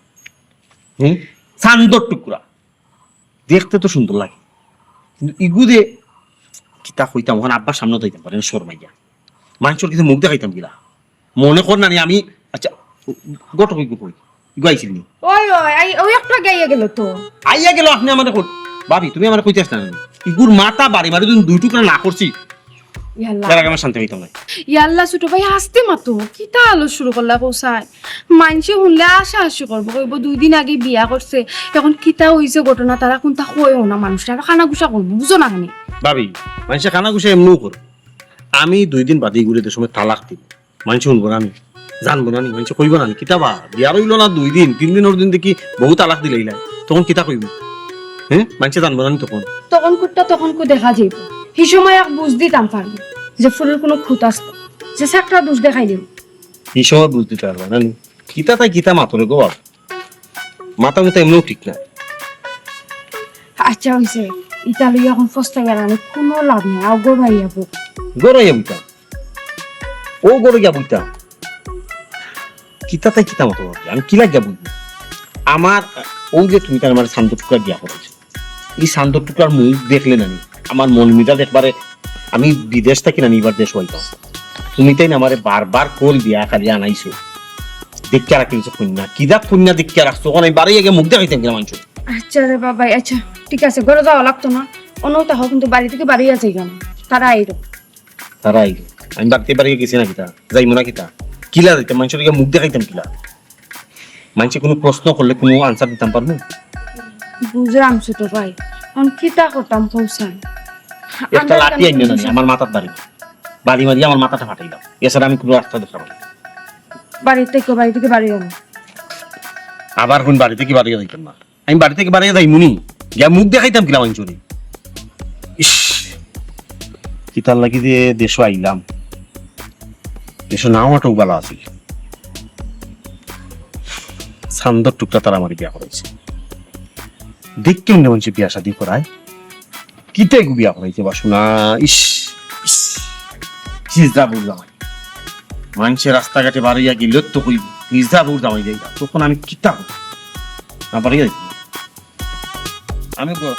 হুম? চান্দর টুকরা। দেখতে তো সুন্দর লাগে, কিন্তু ইগু দে কিতা কইতাম, অখন আব্বার সামনে তো অইতাম পারে না, শরমাইয়া। মানষর কাছে মুখ দেখাইতাম কিলা? মনে কর না নি আমি, আচ্ছা, ঘটক ইগু কই? ইগু আইছিল নি? ওই, ওই, আই-, ওই একটু আগে আইয়া গেল তো। আইয়া গেল, আপনে আমারে কই-, ভাবি, তুমি আমারে কইতে আসলা না নি? ইগুর মাথা বাড়ি বাড়ি যদি দুই টুকরা না করছি, ইয়াল্লা। এর আগে আমার শান্তি হইতাম না। ইয়াল্লা, ছোট ভাই, আস্তে মাতো। কিতা আলো শুরু করলা কৌসাই? মানষে হুনলে আশা আশি করবো, কইবো, "দুই দিন আগে বিয়া করছে, এখন কিতা অইছে ঘটনা, তারা কুনতা কয়ও না মানুষরে, আরো কানাঘুষা করবো, বুঝো না কেনে?" ভাবি, মানষে কানাঘুষা এমনেউ করে। আমি দুই দিন বাদে ইগুরে যে সময় তালাক দিমু, মানষে হুনবো না নি? জানবো না নি? মানষে কইবো না নি? কিতা বা, বিয়ার অইলো না দুই দিন, তিন দিনর দিন দেখি বউ তালাক দিলাইলায়, তখন কিতা কইবো? হ্যাঁ, মানষে জানবো না নি তখন। তখন কুট্টা তখন কু দেখা যাইব। হি সময় এক বুঝ দিতাম পারবো যে ফুলর কুনু খুঁত আছে, যে একটা দোষ দেখাই দিব। হি সময় বুঝ দিতে পারবা না নি? কিতা তাই কিতা মাতরে গো বাবা? মাথা মুথা এমনেও ঠিক না। আচ্ছা, অইছে, ইতা লইয়া এখন ফস্তা গেলাম, কুনু লাভ নাই। আও গড়াইয়া বউ। গড়াইয়া বইতা? ও গড়ে গিয়া বইতা? কিতা তাই কিতা মাতো বাবা? আমি কি লাগিয়া বইব? আমার, ও যে তুমি তার আমার চান্দর টুকরা বিয়া করাইছো, এই চান্দর টুকরার মুখ দেখলে নানি আমার মন মিজাজ একবারে, আমি বিদেশ থাকি নানি এবার দেশ হইতাম। তুমি তাই না আমারে বারবার কল দিয়া খালি আনাইছো। দেখিয়া রাখি দিছো কন্যা, কিতা কন্যা দেখিয়া রাখছো, ওখানে বাড়ি গিয়ে মুখ দেখাইতাম কিনা মানষে। আচ্ছা রে বাবা, আচ্ছা, ঠিক আছে, ঘরে যাওয়া লাগতো না। অন্য তাহো কিন্তু বাড়ি থেকে বাড়িয়া যাই কেন? তারা আইরো। তারা আইরো। আমি বাড়িতে বাড়িয়ে গেছি না কিতা? যাইমু না কিতা? কিলা যাইতাম? মানষর গিয়া মুখ দেখাইতাম কিলা? মানষে কুনু প্রশ্ন করলে কুনু answer দিতাম পারমু? বুঝলাম ছোট ভাই, এখন কিতা করতাম কও চাইন? একটা লাঠি আইনো না নি, আমার মাথাত বাড়ি। বাড়ি মারি আমার মাথাটা ফাটাইলাম। এছাড়া আমি কুনু রাস্তা দেখতাম না। বাড়ি থেকে, বাড়ি থেকে বাড়ি হলো। আবার কোন বাড়ি থেকে বাড়ি যাইতাম না? আমি বাড়ি থেকে বাড়ি যাইমু নি? গিয়া মুখ দেখাইতাম কিলা মানষরে? ইস, কিতার লাগি যে দেশো আইলাম। দেশো না হওয়াটাও ভালা আছিল। চান্দর টুকরা তারা আমারে বিয়া করাইছে। দেখতে অন্য মানষে বিয়া শাদি করায়। কিতা এগু বিয়া করাইছে বাসু না? ইস, ইস, হিজড়া বুড় জামাই। মানষে রাস্তাঘাটে বাড়িয়া গেলে তো কইব, "হিজড়া বুড় জামাই যাই না।" তখন আমি কিতা করব? না বাড়িয়া যাইব। আমি ব-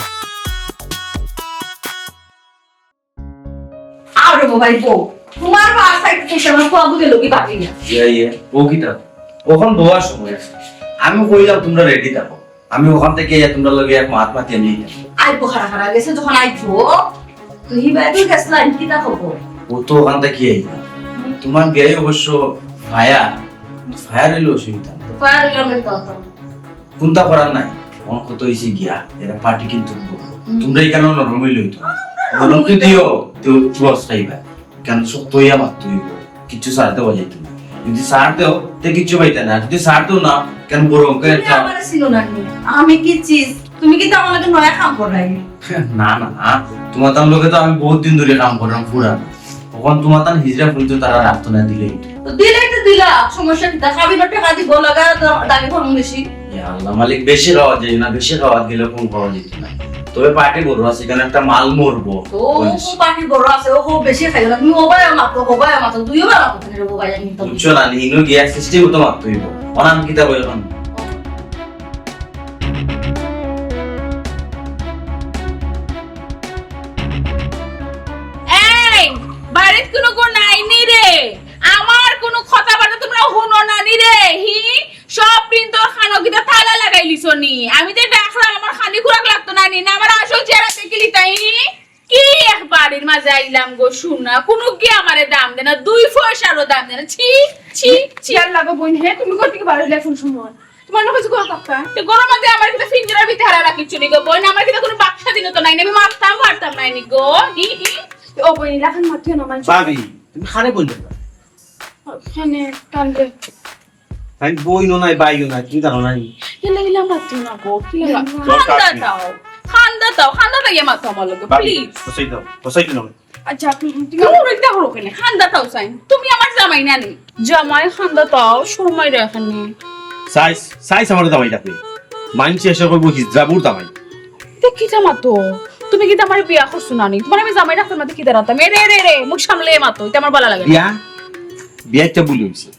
আরে বাবা, এই বউ, তোমার বাসায় কি আমার খোয়া বুঝে লোকে বাকি না? ইয়া, ইয়া, ও কিতা? ওখান বওয়ার সময় আছে। আমি কইলাম, "তোমরা রেডি থাকো।" আমি ওখান থেকে আইয়া তোমরা লগে এক মাত মাতি আমি যাইতাম। আইবো খাড়া খাড়া গেছে যখন আইবো, তো হি ভাই তো গেছলাম, কিতা খবর? ও তো ওখান থেকে আইবা। তোমার বিয়াই অবশ্য ফায়ার, ফায়ার হইলে অসুবিধা নাই। ফায়ার হইলে আমি তো হতাম। কোনটা করার নাই, আমার কত হইছে গিয়া, এরা পার্টি কিন্তু করবো। হুম। তোমরা এখানে নরমই লইতো। নরম তো দিও, তো চুয়াস খাইবা। কেন শক্ত হইয়া মারতে হইব, কিচ্ছু ছাড় দেওয়া যাইত না। যদি ছাড় দেও, তে কিচ্ছু পাইতে না। যদি ছাড় দেও না, কেন বড় অঙ্কের তুমি একটা আমারে চিনো না নি? আমি কি চিজ? তুমি কি তো আমার লগে নয়া কাম করাই? না, না, না। তোমার তার লগে তো আমি বহুত দিন ধরে কাম করলাম পুরা। তখন তোমার তার হিজড়া ফুল তো তারা রাখতো না দিলেই। তো দিলেই তো দিলা, সমস্যা কি? তা খাবির টেকা দিব লাগা, দাবি করুন বেশি। ইয়া আল্লাহ মালিক, বেশি খাওয়া যায় না, বেশি খাওয়া গেলে কম খাওয়া যেত না। তবে পার্টি বড় আছে, এখানে একটা মাল মরবো। ও, ও পার্টি বড় আছে, ও খুব বেশি খাইও না। তুমি ও ভাই মাত্র, ও ভাই মাত্র, দুইও ভাই মাত্র, তুমি ও ভাই আমি তো বুঝছো না, নিনো গিয়া সিস্টেম তো মাত্র হইব। অনাম কিতা বলে এখন? এই, বাড়িত কোনো গো নাই নি রে? আমার কোনো কথাবার্তা তোমরা হুনো না নি রে? হি? সব প্রিন্টর খানো কিতা তালা লাগাই লিছো নি? আমি যে ডাকলাম, আমার খানি খুরাক লাগতো না নি? না আমার আসল চেহারা দেখি লিতাই নি? কি এক বাড়ির মাঝে আইলাম গো শুনা, কোনো কি আমারে দাম দে না, দুই পয়সারও দাম দে না। ছি, ছি, ছি। ইয়ার লাগো বইন, হে তুমি ঘর থেকে বার হইলে কোন সময়? তোমার না কিছু করো কাকা? তো গরম মাঝে আমার কিতা ফিঞ্জরার ভিতরে হারা রাখিছো নি গো বইন? আমার কিতা কোনো বাক্সা দিন তো নাই, আমি মারতাম পারতাম নাই নি গো। হি, হি। ও বইন, লাখান মাতিও না, মানষে ভাবি, তুমি খানে বললে না। ওখানে কান্দে। তাই বইনও নাই, ভাইও নাই, তুমি জানো নাই? হিলা হিলা মাতিও না গো, কি লাগা? চল, কাজ খান্দা নেই। দাও, খান্দা দাও, খান্দা দাও, ইয়ে মাতো আমার লগে, ভাবি, প্লিজ। বসাই দাও, বসাই দাও। আচ্ছা, আপনি, তুমি তুমি ওর ইচ্ছা করো কেন? খান্দা দাও চাই। তুমি আমার জামাই না নি? জামাই খান্দা দাও, শরমাই রে এখানে। সাইজ, সাইজ আমার জামাই ডাকে। মানষে এসে কইবো হিজড়া বুড় জামাই। তে কিতা মাতো? তুমি কিতা আমার বিয়া করছো না নি? তোমার আমি জামাই রাখতাম না, তে কিতা রাখতাম? এ রে, রে, রে, মুখ সামলে মাতো, এটা আমার ভালা লাগে না। বিয়া? বিয়া একটা ভুল হইছে।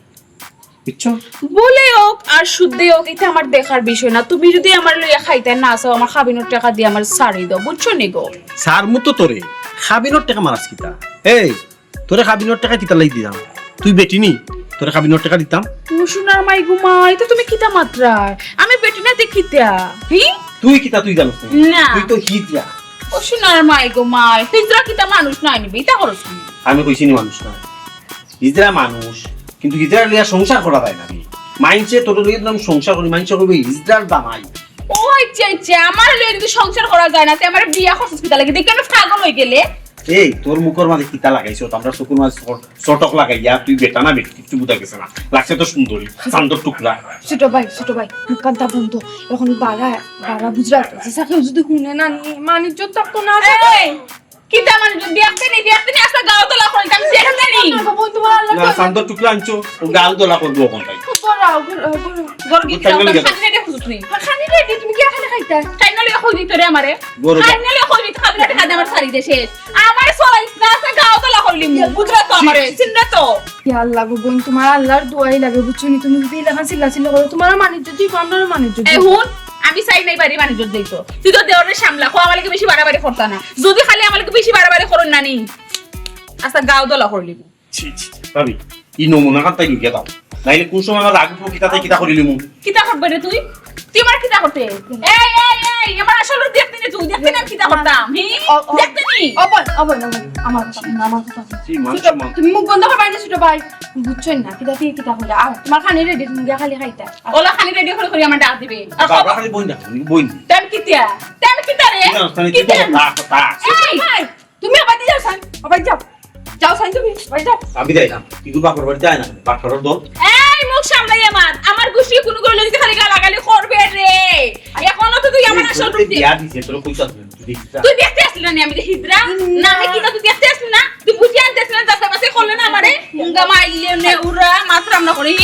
বুঝছো? ভুলে হোক আর শুদ্ধে হোক, এটা আমার দেখার বিষয় না। তুমি যদি আমার লইয়া খাইতে না চাও, আমার খাবিনোর টাকা দিয়ে আমার সারি দাও, বুঝছো নি গো? সার মুতো তোরে, খাবিনোর টাকা মারাস কিতা? এই, তোরে খাবিনোর টাকা কিতা লাগি দিতাম? তুই বেটি নি? তোরে খাবিনোর টাকা দিতাম? ও সোনার মাই গো মাই, তো তুমি কিতা মাতরায়? আমি বেটি না তে কিতা? হি? তুই কিতা তুই জানোস না? না। তুই তো হিজড়া। ও সোনার মাই গো মাই, হিজড়া কিতা মানুষ নায় নি বে, ইতা করস নি? আমি কইছি নি মানুষ নায়। হিজড়া মানুষ, কিন্তু হিজড়া লইয়া সংসার করা যায় না রে। মাইনষে তোর লইয়া তো আমি সংসার করি, মাইনষে কইবো হিজড়ার জামাই। ও আচ্ছা, আচ্ছা, আমার লইয়া যদি সংসার করা যায় না, তে আমার বিয়া করছিস কিতা লাগি? দেখি আমি পাগল হয়ে গেলে। এই, তোর মুখর মাঝে কিতা লাগাইছস? আমরা চকুর মাঝে চট-, চটক লাগাইয়া, তুই বেটা না বেটি, কিচ্ছু বুঝা গেছে না। লাগছে তো সুন্দরী, চান্দর টুকরা। ছোট ভাই, ছোট ভাই, মুখখানটা বন্ধ। এখন বারা, বারা বুঝরা, যে সাথে যদি হুনে না নি, মানিজ্য থাকতো না। এই, কিতা মানিজ্য? দেখতে নি, দেখতে নি, আস্তা গাও তলা করি, আমি দেখতে নি। না, চান্দর টুকরা আনছো, ও গাও তলা করবো এখন তাই। গরু গিয়ে খাও, খানি রেডি হুজুত নি। খানি রেডি, তুমি কি এখানে খাইতা? খাই না লইয়া কই দিত রে আমারে। গরু খাই না লইয়া কই দিত, খাবি না, খাই আমার সারি দেশে। আমারে চলাইস না, আস্তা গাও তলা করলি মু, বুঝরা তো আমারে, চিনরা তো। ইয়া আল্লাহ গো বইন, তুমার আল্লাহর দোয়াই লাগে, বুঝছো নি? তুমি যদি ইলাখান চিল্লা চিল্লা করো, তুমার মানিজ্য দিব, আমরারও মানিজ্য দিব। এ হুন, আমি চাই নাই বাড়ি মানিজ্য দিত। তুই তো দেওরে সামলা, কো আমার লাগি বেশি বাড়াবাড়ি করতা না। যদি খালি আমার লাগি বেশি বাড়াবাড়ি করন না নি, আস্তা গাও তলা করলি। ছি, ছি, ভাবি, ই নমুনা কান্তাই লুকিয়ে দাও। নাইলে কোন সময় আমার রাগ উঠবো, কিতাতে কিতা করিলিমু। কিতা করবে রে তুই? তুই আমার কিতা করতে? এই, এই, এই, আমার আসল রূপ দেখতে নি তুই, দেখতে নি আমি কিতা করতাম, হি? ও, ও, দেখতে নি? ও বোন, ও বোন, ও বোন, আমার কথা, আমার কথা। জি, মান ছোট, সম্মান। তুমি মুখ বন্ধ করবা না ছোট ভাই। বুঝছো না, কিতা তুই কিতা কইলা? আর তুমার খানি রেডি, তুমি গিয়া খালি খাইতা। আর ওলা খানি রেডি করে করে আমার ডাক দিবে। আর বাবা খালি বইন না, বইন। তেন কিতা? তেন কিতা রে? কিতা, কিতা? কিতা? এই! তুমি আবার দিয়ে যাও, সাইন। আবার যাও। যাও, সাইন, তুমি। আবার যাও। আমি যাই না। কিন্তু বাপর বাড়ি যায় না। বাটপারর দল। এই, মুখ সামলাইয়া মাত। আমার গুষ্টি কুনু করে লইতে খালি গালাগালি করবে রে। এখনো তো তুই আমার এই আসল তোরে রূপ দিয়ে বিয়া দিছে, তোরে কইতাছ না, তুই দেখিস না। তুই দেখতে আসলি না নি আমি যে হিজড়া? না, আমি কিতা তুই দেখতে আসলি না? তুই বুঝি আনতে আসলি না, যাচাই বাছাই করলে না আমারে? মুঙ্গা মাইলে নে উড়া, মাত্র আমরা করি।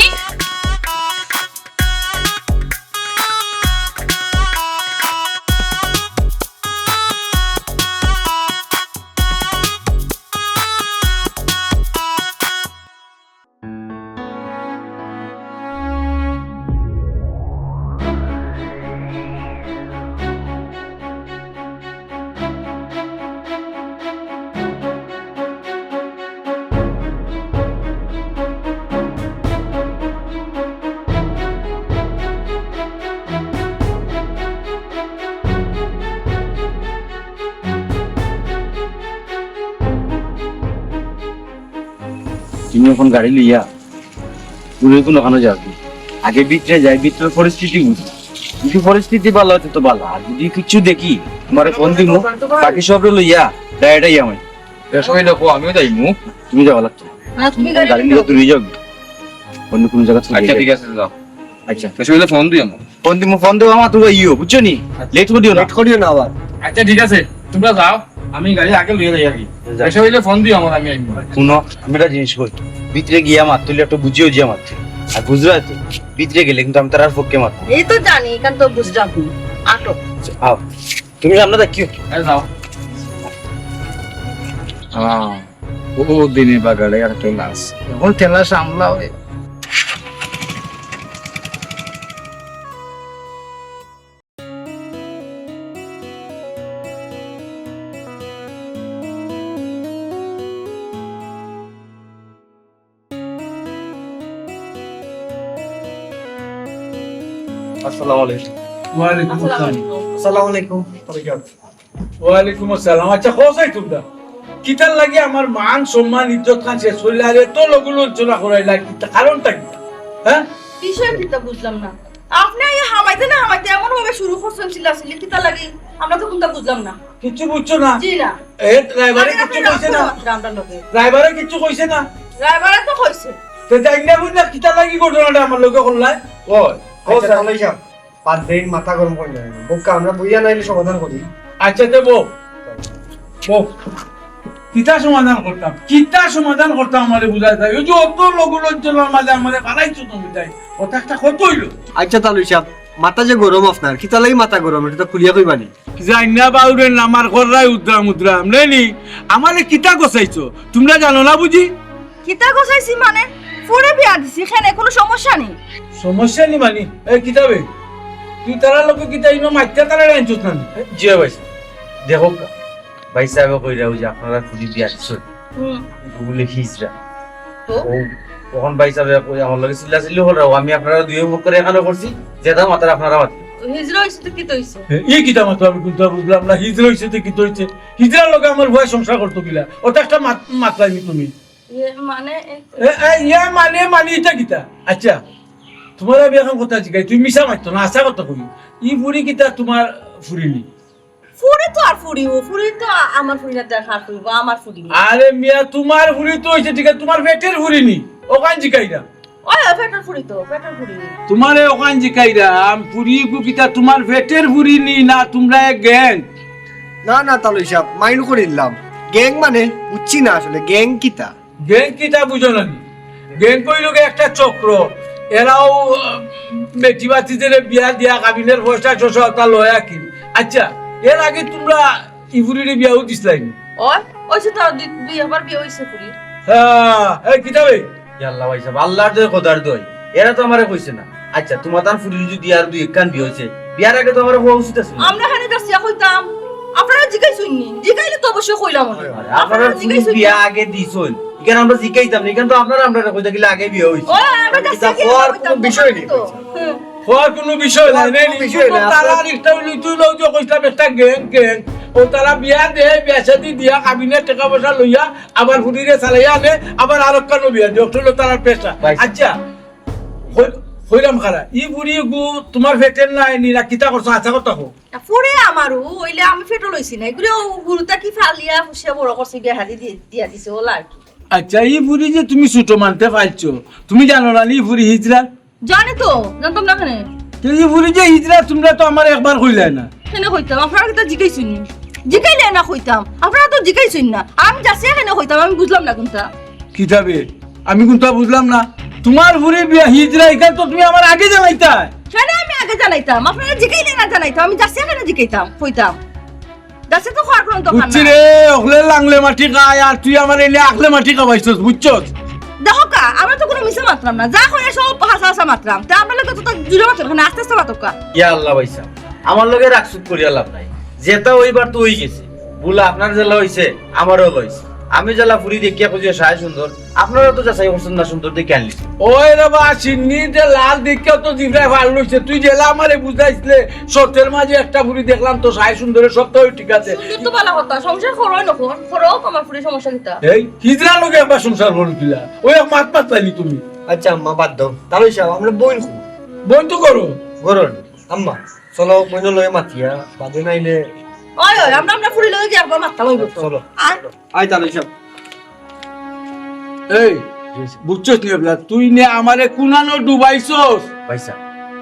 তুমি এখন গাড়ি লইয়া দূরে কোনো ওখানে যাবি, আগে ভিতরে যাই, ভিতরে পরিস্থিতি বুঝি। যদি পরিস্থিতি ভালো হয় তো ভালো, আর যদি কিচ্ছু দেখি, তোমারে ফোন দিমু, বাকি সবরে লইয়া ডাইরেক্ট যাই আমি। বেশ হইলে কো, আমিও যাইমু। তুমি যাওয়া লাগতো। না, তুমি গাড়ি গাড়ি নিয়ে নিয়ে যাও। দূরে যাও, অন্য কোনো জায়গা থেকে আচ্ছা, যাও। ঠিক আছে, যাও। আচ্ছা। বেশ হইলে ফোন দিও আমার। ফোন দিমু, ফোন দেবো আমার, তুই ইয়ো, বুঝছো নি? লেট করিও না। লেট করিও না আবার। আচ্ছা, ঠিক আছে, তোমরা যাও, আমি গাড়ি আগে লইয়া যাই আর কি। যাও। বেশ হইলে ফোন দিও আমার, আমি আইমু। শুনো, আমি একটা জিনিস কই, ভিতরে গিয়া মাত তুলি একটু বুঝিও যে মাত, আর বুঝরায় তো, ভিতরে গেলে কিন্তু আমি তারার পক্ষে মাত। এই তো জানি, এখান তো বুঝলাম। আটো। আও। তুমি সামনে দেখিও। এই যাও। হ্যাঁ, ও দিনে বাগাড়ে আর ঠেলাস। এখন ঠেলাস আমলা হয়। আসসালামু আলাইকুম। ওয়ালাইকুম আসসালাম। আসসালামু আলাইকুম। ওয়ালাইকুম আসসালাম। আচ্ছা, কও চাই তোমরা, কিতার লাগি আমার মান, সম্মান, ইজ্জত খান শেষ করিলা, আর এত লঘু লাঞ্ছনা করাইলা, কিতা কারণটা কি? হ্যাঁ? বিষয় কিতা বুঝলাম না। আপনি এই হামাইতে না হামাইতে এমন ভাবে শুরু করছেন চিল্লাচিল্লি, কিতার লাগি? আমরা তো কোনটা বুঝলাম না। কিচ্ছু বুঝছো না? জি না। এ, ড্রাইভারে আমি কিচ্ছু আপনার কইছে না? রাখতে পারতাম আপনার লগে। ড্রাইভারে কিচ্ছু কইছে না? ড্রাইভারে তো কইছে। তো যাই না বুঝ না, কিতা লাগি ঘটনাটা আমার লগে করলাই? ও, ও, আচ্ছা, স্যার। তাহলে সাহেব, বাদ দেন, মাথা গরম করেন না। বউকে আমরা বইয়া নাইলে সমাধান করি। আচ্ছা, তে বউ, বউ, কিতা সমাধান করতাম? কিতা সমাধান করতাম আমারে বুঝাই দেয়। ওই যে অত লঘু লাঞ্ছনার মাঝে আমারে ফালাইছো তুমি তাই। কথা একটা কত হইলো? আচ্ছা, তালুই সাহেব, মাথা যে গরম আপনার, কিতা লাগি মাথা গরম, এটা তো খুলিয়া কইবা নি। জানি না বাউরে নামার কররাই উদ্রাম উদ্রাম, নেনি? আমারে কিতা গছাইছো? তোমরা জানো না বুঝি? কিতা গছাইছি মানে? ফুড়ি বিয়া দিছি, কেনে কোনো সমস্যা নেই। সমস্যা নি মানে? এ কিতাবে? তুই তারার লগে কিতা ইনো মাইত্যা তারারে আনছস না নি? জি ভাই সাহেব। দেখো কা, ভাই সাহেবে কইরা ওই যে আপনারা ফুড়ি বিয়া দিছইন। হুম। ওগুলো হিজড়া। তো? ও, তখন ভাই সাহেবে কই আমার লগে চিল্লাচিল্লি কররা, ও আমি আপনারা দুই পক্ষরে এখানে করছি, যেটা মাতার আপনারা মাতি। হিজড়া হইছে তো কিতা হইছে? এ, ই কিতা মাতলাম আমি কুনতা বুঝলাম না, হিজড়া হইছে তো কিতা হইছে? হিজড়ার লগে আমার ভাই সংসার করতো কিলা? ওটা একটা মাত-, মাতলামি তুমি। ইয়ে মানে, এ, এ, ইয়ে মানে, মানে ইটা কিতা? আচ্ছা, তোমার আমি এখন কথা জিগাই, তুমি মিছা মাততো না, হাছা কথা কই। ই ফুড়ি কিতা তোমার ফুড়ি নি? ফুরি তো আর ফুরি, ও ফুরি তো আ-, আমার ফুরি না, দেখার ফুরি, ও আমার ফুরি। আরে মিয়া, তুমার ফুরি তো অইছে, ঠিক আছে, তুমার পেটর ফুরি নি, অখান জিকাইরাম। ওই, ওই, পেটর ফুরি তো, পেটর ফুরি। তুমারে অখান জিকাইরাম, ফুরি গু কিতা তুমার পেটর ফুরি নি না তুমরা এক গ্যাং? না, না, তালই সাব, mind করিলাম। গ্যাং মানে বুঝছি না আসলে, গ্যাং কিতা? গ্যাং কিতা বুঝো না নি? গ্যাং অইলো গিয়া একটা চক্র, এরাও, আহ, বেটি বাতিজারে বিয়া দিয়া কাবিনর পয়সা টয়সা অতা লয় আর কি। আচ্ছা, এর আগে তুমরা ই ফুরিরে বিয়াও দিছলায় নি? ওই, অইছে তো, দুই, দুই একবার বিয়া অইছে ফুরি। হ্যাঁ, এই কিতা বে? ইয়া আল্লাহ ভাইসাব, আল্লার দোহাই, খোদার দোহাই, এরা তো আমারে কইছে না। আচ্ছা, তুমার তান ফুরির যদি আর দুই একখান বিয়া অইছে, বিয়ার আগে তো আমারে কওয়া উচিত আছিল না। আমরা কেনে যাচিয়া কইতাম? আপনারা জিকাইছইন নি? জিকাইলে তো অবশ্যই কইলাম অনে। আরে, আপনারা আপনারা ফুরির জিকাইছইন বিয়া না? আগে দিছইন, ইখান আমরা জিকাইতাম না, ইখান তো আপনারা আমরারে কইতা কিলা আগে বিয়া অইছে। ও, আমরা যাচিয়া কিতা কওয়ার কইতাম? কোনো বিষয় নেই। হুম। কওয়ার কোনো বিষয় নাই, কওয়ার কোনো বিষয় নাই। তারা আরেকটা অইলো, তুই লও যে কইছলাম একটা গ্যাং, গ্যাং। ও তারা বিয়া দেয়, বিয়া শাদি দিয়া, কাবিনর টেকা পয়সা লইয়া, আবার ফুরিরে চালাইয়া আনে, আবার আরোকখানো বিয়া দেয়, অটা অইলো তারার পেশা। ভাই। আচ্ছা, কই-, কইরাম খারা, ই ফুরি গু তুমার পেটর নায় নি না কিতা করছো, হাছা কথা কও। ফুরি আমারউ, অইলে আমি পেটো লইছি না, ইগুরে ও হুরুতা কি ফালিয়া ফুসিয়া বড় করছে, বিয়া শাদি দিয়া, দিয়া দিছে, অলা আর কি। আচ্ছা, ই ফুরি যে তুমি ছুটো মানতে পারছো, তুমি জানো না নি ই ফুরি হিজড়া? জানি তো, জানতাম না কেনে। তে ই ফুরি যে হিজড়া, তুমরা তো আমারে একবার কইলায় না। কেনে কইতাম? আপনারা কিতা জিকাইছইন নি? জিকাইলে না কইতাম। আপনারা তো জিকাইছইন না। আমি যাচিয়া কেনে কইতাম? আমি বুঝলাম না কুনটা। কিতা বে? আমি কুনটা বুঝলাম না। তুমার ফুরি বিয়া হিজড়া, ইখান তো তুমি আমারে আগে জানাইতায়। কেনে আমি আগে জানাইতাম? আপনারা জিকাইলে না জানাইতাম। আমি যাচিয়া কেনে জিকাইতাম? কইতাম। যাচিয়া তো কওয়ার কুনু দরকার বুঝছি নাই। রে, অকলে লাংলে মাটি খায়, আর তুই আমারে এনে আখলে মাটি খাবাইছস, বুঝছস? দেখো কা, আমরা তো কুনু মিছা মাতরাম না, যা কইয়া সব হাছা হাছা মাতরাম। তে আমরার লগে তো জুরে মাতরাম না, আস্তে আস্তে মাতো কা। ইয়া আল্লাহ ভাইসাব, আমার লগে রাগ চুক করিয়া লাভ নাই, যেটা অইবার তো অইগেছে। ভুল আপনার যেলা অইছে, আমারও অইছে। আমি যেলা ফুরি দেখিয়া খুঁজিয়া সায় সুন্দর, আপনারা তো যাচাই করছইন না সুন্দর দেখিয়া আনলিছইন। ওই রে বা, শিন্নি যে লাল দেখিয়া তো জিব্রায় ফাল লইছে। তুই যেলা আমারে বুঝাইছলে, শর্তের মাঝে একটা ফুরি দেখলাম তো সায় সুন্দরের সপ্তাহ ঠিক আছে। সুন্দর তো ভালা কথা, সংসার করো না, কর-, করো, আমার ফুরি সমস্যা কিতা? এই, হিজড়ার লগে একবার সংসার করো কিলা? ওই এক মাত মাত চাইনি তুমি। আচ্ছা আম্মা, বাদ দাও। তালই সাব, আমরা বইন করি। বইন তো করো। করুন। আম্মা, চলো, বইনর লগে মাতিয়া, বাদে নাইলে ওই, ওই, আমরা, আমরা ফুরির লগে গিয়া একবার মাততাম অইবো তো। চলো। আর আয় তালই সাব। এই, বুঝছস নি এবলা? তুই নে আমারে কুনানো ডুবাইছস। ভাইসাব,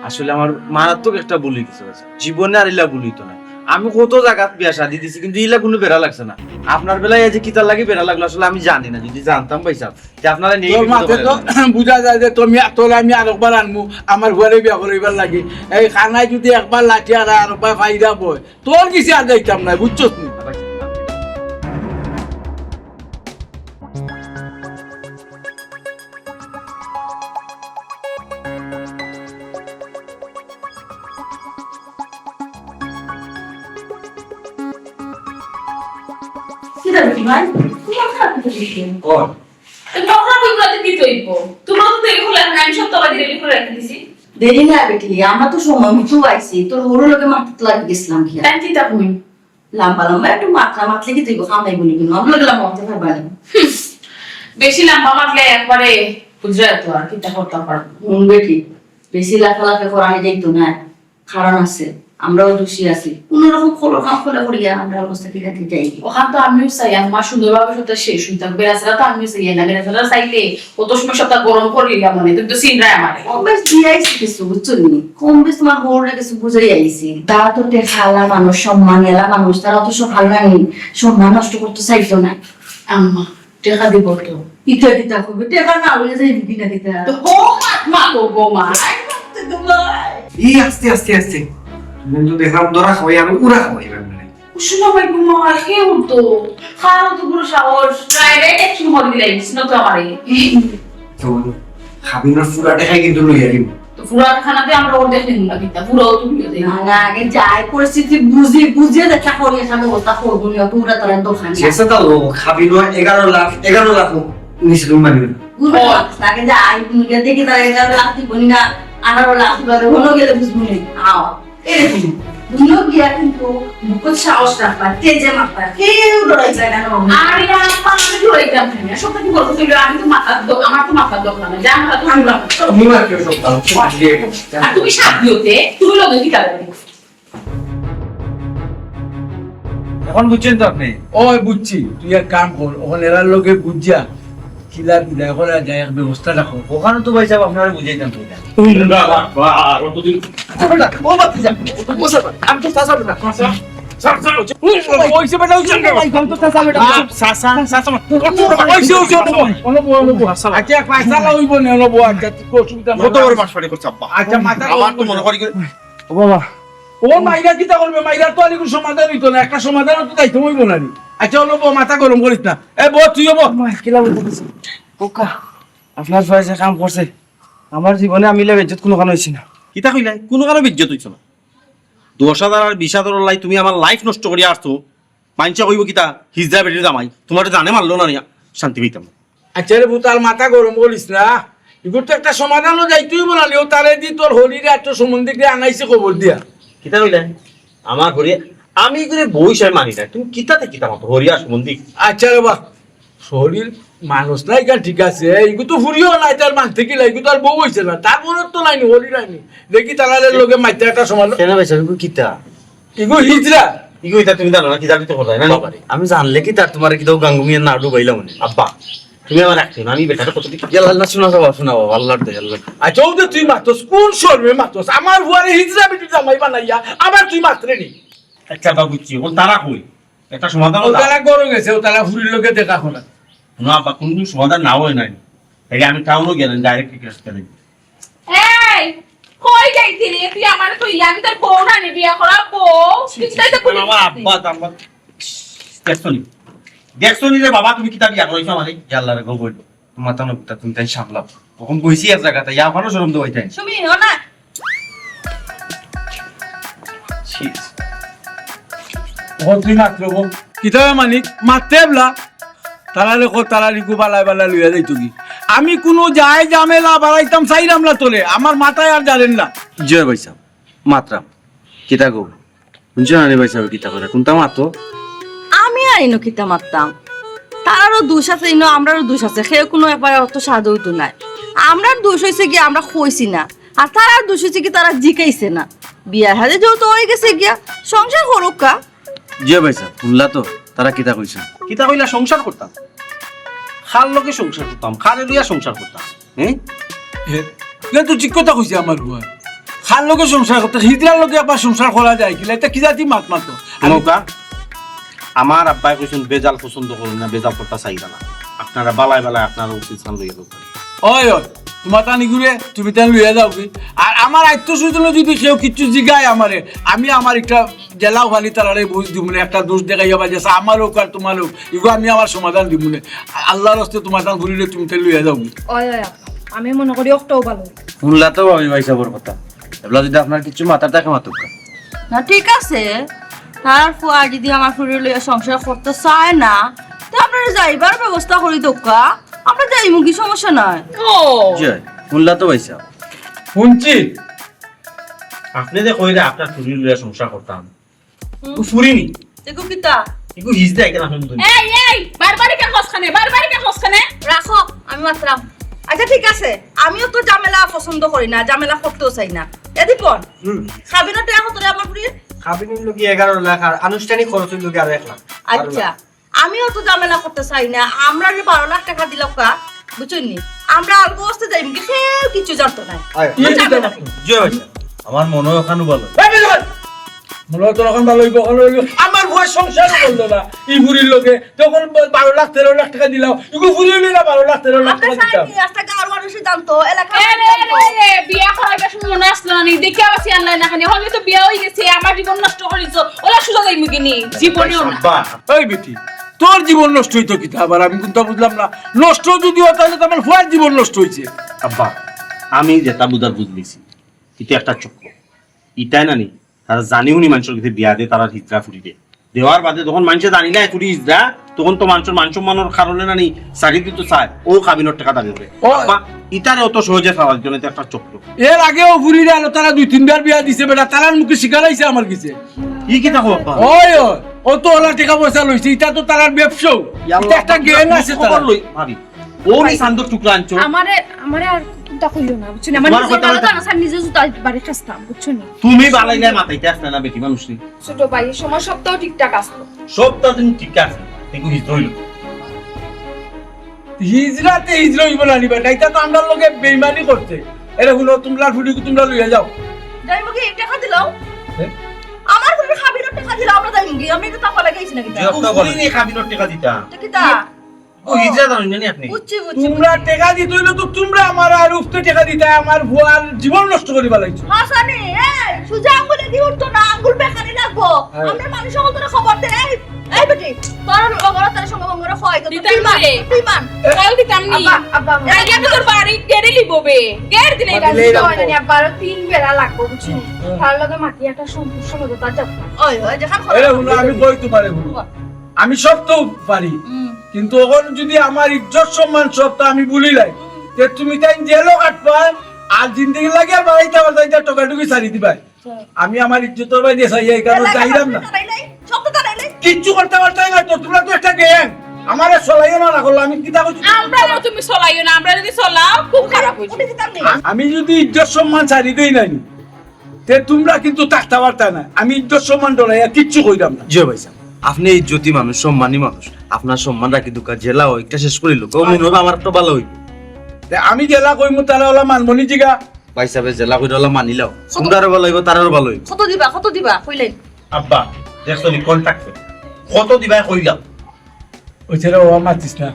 আসলে আমার মারাত্মক একটা ভুল অইগেছে ভাইসাব। জীবনে আর ইলা ভুল অইতো না। আমি কত জাগাত বিয়া শাদি দিছি, কিন্তু ইলা কুনু বেড়া লাগছে না। আপনার বেলায় এই যে কিতার লাগি বেড়া লাগলো, আসলে আমি জানি না। যদি জানতাম ভাইসাব, তে আপনারে নিয়ে তোর মাতে তো বুঝা যায় যে তুমি, তোরে আমি আরোকবার আনমু, আমার ফুয়ারে বিয়া করাইবার লাগি। এই কানায় যদি একবার লাঠি আর আরোকবার ফাইরা বয়, তোর গেছে আর যাইতাম না, বুঝছস নি? কিতা রে ভাই? তুমার খারাপ কিতা অইছে? কর। তো তখন ওই কথা দিতে অইবো। তুমার তো দেরি করলে না, আমি সব তবা দিয়ে রেডি করে রাখি দিছি। দেরি না বেটি, আমরা তো সময় মতো আইছি, তোর হুরুর লগে মাতাত লাগি গেছিলাম কি আর। তাই কিতা কই? লম্বা লম্বা একটু মাতরা মাতলে কিতা অইবো, কাম নাই বলি কিনো, আমরা লগে লম্বা মাততে পারবা না। হুম, বেশি লম্বা মাতলে একবারে বুঝরা তো আর কিতা করতাম পারবো। হুম বেটি, বেশি লাফালাফি করানি যাইতো না। কারণ আছে, আমরাও দোষী আছি। কুনু রকম খলর কাম খলে করিয়া আমরা অবস্থা ঠিক আছে যাই। অখান তো আমিও চাই, আমার সুন্দরভাবে সবটা শেষ অইতাম। বেড়াছেড়া তো আমিও চাই না। বেড়াছেড়া চাইলে অত সময় সবটা গরম করিয়া মনে, তুমি তো চিনরায় আমারে। কম বেশ দিয়া আইছি কিছু, বুঝছো নি? কম বেশ তুমার হুরুরে কিছু বুঝাই আইছি। তারা তো টেকাআলা মানুষ, সম্মানআলা মানুষ, তারা তো সব হারানি, সম্মান নষ্ট করতে চাইতো না। আম্মা, টেকা দিবো তো। ইতা কিতা কইবে? টেকা না অইলে যাইবি কিনা কিতা? তো হো মাত মাতো গো মা। আই মারতে তো ভাই। এই আস্তে আস্তে আস্তে। তুমি তো দেখলাম দরা খাওয়াই, আমি উড়া খাওয়াই এবার মানে। উশুনা ভাই গো মা, কে উঠতো? কারো তো পুরো সাহস। Direct action করে দিলাই, বুঝছো তো আমারে। তো খাবি না, পুরা টেকাই কিন্তু লইয়া দিব। তো পুরা খানাতে আমরা অর্ধেক নিব না কিতা, পুরাও তো লইয়া দেই। না, না, আগে যাই পরিস্থিতি বুঝি, বুঝিয়া দেখা করিয়া খাবে, ওটা করবো না, পুরা তারা দোকানে। শেষে তো ও খাবি না, এগারো লাখ, এগারো লাখ নিচে তুমি মানিবে না। গুরু ও। বাপ, আগে যাই, তুমি গিয়ে দেখি তারা এগারো লাখ দিব না, আঠারো লাখ দিব, আর হনো গেলে বুঝবো না। আও, এরকম। দুইও গিয়া কিন্তু বুকত সাহস রাখবা, তেজে মাতবা, কেউ ডরাই যায় না, ডরাই না। আরে, আরে, আমি ডরাইতাম কেনে? সব কিছু বলতে হইলে আমি তো মাথার দ-, আমার তো মাথার দরকার নাই, যা মাথা তো আমি রাখবো। তুমি মাত্র সব পারো, তুমি আগে। আর তুমি সাথী হতে, তুমি লগে কি কারণে? অখন বুঝছইন তো আপনে? ওই বুঝছি, তুই এক কাম কর, অখন এরার লগে বুঝিয়া কিলা বিদায় করা যায়, এক ব্যবস্থা রাখো। অখানো তো ভাইসাব আপনারে বুঝাইতাম তো না। ও বাদ দে, যা। ও স্যার, আমি তো চাচা বেটা। স্যার, স্যার, ওই যে বেটা, ওই যে বেটা। ভাই, আমি তো চাচা বেটা। চাচা, চাচা, অইছে, অইছে, অইছে। অনো বও, অনো বও। আচ্ছা, এক পয়সা অইবো না, অনো বও, আচ্ছা, অসুবিধা নাই। কত বড় মাছ ফাটি করছে আব্বা। আচ্ছা, মাথা আমার তো মনে করি করে ও বাবা, ও মাইরা কিতা করবে? মাইরা তো আর ইগুর সমাধান অইতো না, একটা সমাধান তো যাইতে অইবো না নি। আচ্ছা, অনো বও, মাথা গরম করিস না। এ বও, তুইও বও। কিলা বলতে দিছি? খোকা, আপনার ফুয়ায় যে কাম করছে, আমার জীবনে আমি ইলা বেইজ্জত কুনুখানো অইছি না। কিতা কইলায়? কুনুখানো বেইজ্জত অইছো না। দশ হাজার আর বিশ হাজারর লাগি তুমি আমার life নষ্ট করিয়া আরছো। মাইনষে কইবো কিতা, হিজড়া বেটির জামাই, তুমারে জানে মারলো না নিয়া শান্তি পাইতাম না। আচ্ছা রে পুত, আর মাথা গরম করিস না, ইগুর তো একটা সমাধানও যাইতে অইবো না নি। ও তারে দি তোর হরিরে আর তোর সম্বন্ধীকরে আনাইছে খবর দিয়া। কিতা কইলায়? আমার হরি, আমি ইগুরে বউ হিসাবে মানি না। তুমি কিতাতে কিতা মাতো? হরি আর সম্বন্ধীক। আচ্ছা রে বা, হরির মানুষ না ইখান, ঠিক আছে, ইগু তো ফুরিও না, তার মানতে কিলা, ইগু তো আর বউ অইছে না, তার মনে তো নাইনি, হরি নাইনি। দেখি তারার লগে মাইতে একটা সমাধান। কেনে ভাইসাব, ইগু কিতা? ইগু হিজড়া। ইগু ইতা তুমি জানো না, কিতা তুমি তো করো না, নি? বাবারে, আমি জানলে কিতা তুমারে কিতা গাঙ্গুমিয়া না ডুবাইলাম নি? আব্বা, তুমি আমার রাখছো না, আমি বেটারে কত দিকে ইয়াল্লা, না, শোনা যাবা, শোনা বাবা, আল্লাহর দয়া, আল্লাহর দয়া। আচ্ছা, ও যে তুই মাতস, কোন শরমে মাতস? আমার ফুয়ারে হিজড়া বেটির জামাই বানাইয়া আবার তুই মাতরে নি? আচ্ছা বাবা, বুঝছি, অখন তারা কই? একটা সমাধান ও দাও। তারা ঘরো গেছে, ও তারা ফুরির লগে দেখা করা। না আব্বা, কুনু সমাধান না অয় নাই। তাইলে আমি টাউনো গেলাম, direct request করে। এই, কই যাইতে রে? তুই আমারে তো ইয়া, আমি তোর বউ না নি, বিয়া করা বউ। তুই তাই তো বলি আমার আব্বা, তো আব্বা। দেখছো নি? দেখছো নি রে বাবা, তুমি কিতা বিয়া করাইছো আমারে? ইয়াল্লা রে গো বইল। মাথা নকটা তুমি তাই সামলাও। অখন বইছি এক জাগাতে, ইয়া অখানো শরম দেওয়াই তাই। সুমি, ও না। ছি। ও তুই মাত্র গো। কিতা মানিক? মাততে এবলা। তারারে কো, তারার ইগু বালায় বালায় লইয়া যাইতো কি? আমি কুনু যায় ঝামেলা বাড়াইতাম চাইরাম না তোরে। আমার মাথায় আর জানেন না। জি ভাইসাব, মাতরাম। কিতা গো? হুনছো না নি ভাইসাবে কিতা কইরা? কুনতা মাতো? আমি আর ইনো কিতা মাততাম? তারারও দোষ আছে, ইনো আমরারও দোষ আছে। কেউ কুনু একবারে অত সাদা অইতো নায়। আমরার দোষ অইছে গিয়া আমরা কইছি না, আর তারার দোষ অইছে কি তারা জিকাইছে না। বিয়া হাদে যেহেতু অই গেছে গিয়া, সংসার করুক্কা। জি ভাইসাব, হুনলা তো তারা কিতা কইছে? কিতা কইলা? সংসার করতাম? কার লগে সংসার করতাম? কারে লইয়া সংসার করতাম? হ্যাঁ? হে, ইটা তো ঠিক কথা কইছে আমার ফুয়ায়। কার লগে সংসার করতে, হিজড়ার লগে আবার সংসার করা যায় কিলা? ইটা কি জাতি মাত মাতো? নৌকা, আমার আব্বায় কইছইন বেজাল পছন্দ করইন না, বেজাল করতা চাইরা না। আপনারা বালায় বালায় আপনারা উচিত স্থান লইয়া যাও। ওই, ওই, তুমার তান ইগুরে, তুমি তান লইয়া যাও কি? আর আমার আত্মীয় স্বজনও যদি কেউ কিচ্ছু জিগায় আমারে, আমি আমার একটা জেলাও খালি তারারে বুঝ দিমু নে, একটা দোষ দেখাইয়া বা যেসা আমার হোক আর তুমার হোক, ইগু আমি আমার সমাধান দিমু নে। আল্লাহর হস্তে তুমার তান ফুরিরে তুমি তাই লইয়া যাও। ওই, ওই, আপা, আমি মনে করি অকটাও ভালো। হুনলা তো ভাবি ভাইসাবর কথা, এবলা যদি আপনার কিচ্ছু মাথার থাকে মাতুক্কা। না, ঠিক আছে, তার ফুয়া যদি আমার ফুরি লইয়া সংসার করতে চায় না, তো আপনারা যাইবার ব্যবস্থা করি দেউক্কা, আমরা যাইমুগি, সমস্যা নাই। ও। জি, হুনলা তো ভাইসাব। হুনছি, আপনে যে কইরা আপনার ফুরি লইয়া সংসার করতাম, হুম। ও ফুরি নি। দেখো কিতা? ইগু হিজড়া, এখানে আসলে দুই। এই, এই, বারবার ইখান কস কেনে? বারবার ইখান কস কেনে? রাখো, আমি মাতরাম। আচ্ছা, ঠিক আছে, আমিও তো ঝামেলা পছন্দ করি না, ঝামেলা করতেও চাই না। এ দীপন, হুম। কাবিনর টেকা কত রে আমার ফুরি? কাবিনর লাগি এগারো লাখ, আর আনুষ্ঠানিক খরচ অইলো গি আরো এক লাখ। আচ্ছা, আমিও তো ঝামেলা করতে চাই না। আমরারে বারো লাখ টেকা দিলাউক্কা, বুঝছইন নি? আমরা আলগোস্তে যাইমুগি, কেউ কিচ্ছু জানতো নায়। আয়। বুঝছইন নি? জি ভাই, আমার মনে অয় অখানো ভালো। এই, এই, এই! মনে অয় তোর অখান ভালো অইবো, অখান অইবো। আমার ফুয়া সংসারও করলো না ই ফুরির লগে। তখন ব-, বারো লাখ, তেরো লাখ টেকা দিলাম। ইগু ফুরি অইলে না বারো লাখ, তেরো লাখ টেকা দিতাম। আস্তা গাঁওর মানুষে জানতো, এলাকার এ রে, মানুষে জানতো। এ রে, বিয়া করাইবার সময় মনে আসলো না নি? দেখিয়া বাসি আল্লাহ না খানি। হলে তো বিয়া অই গেছে, আমার জীবন নষ্ট করিছো। ওলা সুজা যাইমুগি নি, জীবনেও না। আব্বা। এই বেটি, তোর জীবন নষ্ট অইতো কিতা আবার? আমি কুনতা বুঝলাম না। নষ্ট যদি অয়, তাইলে তো আমার ফুয়ার জীবন নষ্ট অইছে। আব্বা, আমি যেটা বুঝার বুঝলিছি, ইটা একটা চক্র। ইটায় না নি, তারা জানি হুনি মানষর গেছে বিয়া দেয়, তারার হিজড়া ফুরিরে। দেওয়ার বাদে যখন মানষে জানিলায় ফুরি হিজড়া, তখন তো মানষর মান সম্মানর কারণে না নি চাকরি দিতো চায়, ও কাবিনর টেকা দাবি করে। ও। আব্বা, ইতারে অত সহজে ছাড়া দিতো না, ইটা একটা চক্র। এর আগেও ফুরিরে আলো তারা দুই তিনবার বিয়া দিছে বেটা, তারার মুখে স্বীকার অইছে আমার গেছে। ই কিতা কও আব্বা? ওই, ওই, ও তো ওলা টেকা পয়সা লইছে, ইটা তো তারার ব্যবসাও। ইয়া আল্লাহ, ইটা একটা জ্ঞান আছে খবর তারার। লই, ভাবি। ও নি চান্দর টুকরা আনছো। আমারে, আমারে আর তা কইও না, বুঝছো নি? আমার তোমার নিজের কথা ভালো বলতে জানা আছে, আমি নিজে জুতা বাড়ি খাস্তাম, বুঝছো নি? তুমি বালাইলে মাতাইতে আসলে না বেটি মানুষ নি। ছোট ভাই, এই সময় সপ্তাহ ঠিকঠাক আসলো। সপ্তাহ দিন ঠিক আছে, কিন্তু হিজড়া হইল। হিজড়াতে হিজড়া হইব না নি বেটা, এটা তো আমরার লগে বেইমানি করছে। এরে হুনো, তোমরা ফুড়ি তোমরা লইয়া যাও। যাই মুখে এক টাকা দিলাও। হ্যাঁ? আমার ফুড়ির খাবিরর টাকা দিলাও, আমরা যাই মুখে। আমি তো তাপা লাগাইছি নাকি? যে আপনার বলে। ফুড়ি নিয়ে খাবিরর টাকা দিতা। তো কিতা? ও হিজড়া জানেন না নি আপনি? বুঝছি, বুঝছি, তোমরা বুঝছি। টাকা দিতে হইলে তো তোমরা আমার আর উঠতে টাকা দিতে আমার বুয়ার জীবন নষ্ট করে বালাইছো। হাসানি, এই, সুজা আঙ্গুলে দি উঠতো না, আঙ্গুল বেকানি লাগবো। হ্যাঁ। আমরা মানুষ সকল তোরা খবর দে, এই, এই বেটি, তোর বগরা তার সঙ্গে বঙ্গরা হয়, তো দিতাম তুই মান, রে। তুই মান। কাল দিতাম নি। আব্বা, আব্বা, আব্বা। আগে আমি তোর বাড়ি গেড়ে লিব বে, গেড় দিলে আব্বা, এটা দিলে দিতাম। আব্বা, আরো তিন বেলা লাগবো, বুঝছো নি? হ্যাঁ। তার লগে মাটি একটা সম্পর্ক হলো, তার যাবো। ওই, ওই, যেখান এরে হুনো, আমি কই তোমারে হুনো। আমি সব তো পারি, হুম। কিন্তু অখন যদি আমার ইজ্জত সম্মান সব তো আমি ভুলি যাই, হুম। তে তুমি তাই জেলও কাটবায়, আর জিন্দেগি লাগে আর বাড়াইতে পারতাই, যা টোকাটুকি ছাড়ি দিবায়। আচ্ছা। আমি আমার ইজ্জতর বাইরে চাই, এই কারণে এলাকা যাইলাম না। সব তো তারাই নাই, সব তো তারাই নাই। কিচ্ছু করতে পারতাই না তো, তোমরা তো একটা গ্যাং। আমারে চলাইও না, না করলে আমি কিতা করছি? আমরা না, তুমি চলাইও না, আমরা যদি চলাও, খুব খারাপ হইছে। উঠে দিতাম নি। আমি যদি ইজ্জত সম্মান ছাড়ি দেই নাই, তে তোমরা কিন্তু থাকতে পারতা না। আমি ইজ্জত সম্মান ডরাইয়া কিচ্ছু কইরাম না। জি ভাই সাহেব, আপনি ইজ্জতি মানুষ, সম্মানী মানুষ, আপনার সম্মান রাখি দুকা জেলা হয়, একটা শেষ করিল, কেউ মনে হবে আমার একটা ভালো হইব। তে আমি জেলা কইমু, তারা ওলা মানবনি জিগা। ভাই সাহেব, জেলা কইরা ওলা মানিলাও, কত? তোমরারও ভালো হইব, তারারও ভালো হইব। কত দিবা, কত দিবা, কইলেন? আব্বা, দেখছো নি কন্ট্রাক্ট কত দিবা কইলাম। ওই ছেলে ও মাতিস না,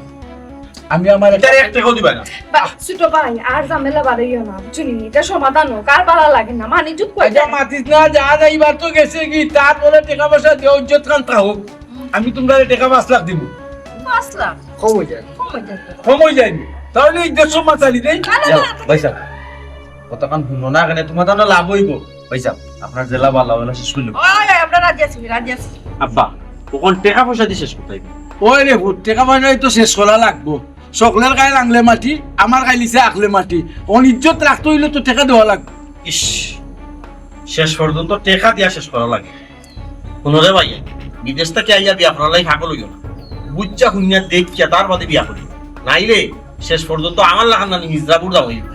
আমি আমার একটা এটার এক টাকাও দিবা না। বা, ছোট ভাই, আর ঝামেলা বাড়াইও না, বুঝছো নি? এটা সমাধান হোক, আর বাড়া লাগে না, মানে চুপ করে আচ্ছা, মাতিস না, যা যাইবার তো গেছে কি, তারপরে টাকা পয়সা দেওয়া ইজ্জত খান তা হোক। আমি তোমরা টাকা পাঁচ লাখ দিব। পাঁচ লাখ? কম হয়ে যায়। কম হয়ে যায় তো। কম হয়ে যায়নি, তাহলে এই দেড়শো মাছ আনি দেই। না, না, যাও, না, না। ভাই সাহেব, কতক্ষণ শুনো না, এখানে তোমার তো লাভ হইব। ভাই সাহেব, আপনার জেলা বালা হইলে শেষ করলে। ওই, ওই, আমরা রাজি আছি, রাজি আছি। আব্বা, ওখান টাকা পয়সা দিয়ে শেষ করতে হইবে। ওই রে ফুট, টাকা পয়সা তো শেষ করা লাগবো। সকলের গায়ে লাংলে মাটি, আমার গায়ে লিছে আকলে মাটি। ওন ইজ্জত রাখতে হইলে তো টাকা দেওয়া লাগবে। ইস, শেষ পর্যন্ত টাকা দিয়া শেষ করা লাগে। হুনো রে ভাই, বিদেশ থেকে আইয়া বিয়া করার লাগি পাগল হইও না। বুঝছা হুনিয়া দেখিয়া তার বাদে বিয়া করিও। নাইলে শেষ পর্যন্ত আমার লাখান নানি হিজড়া বুড়া হইবে।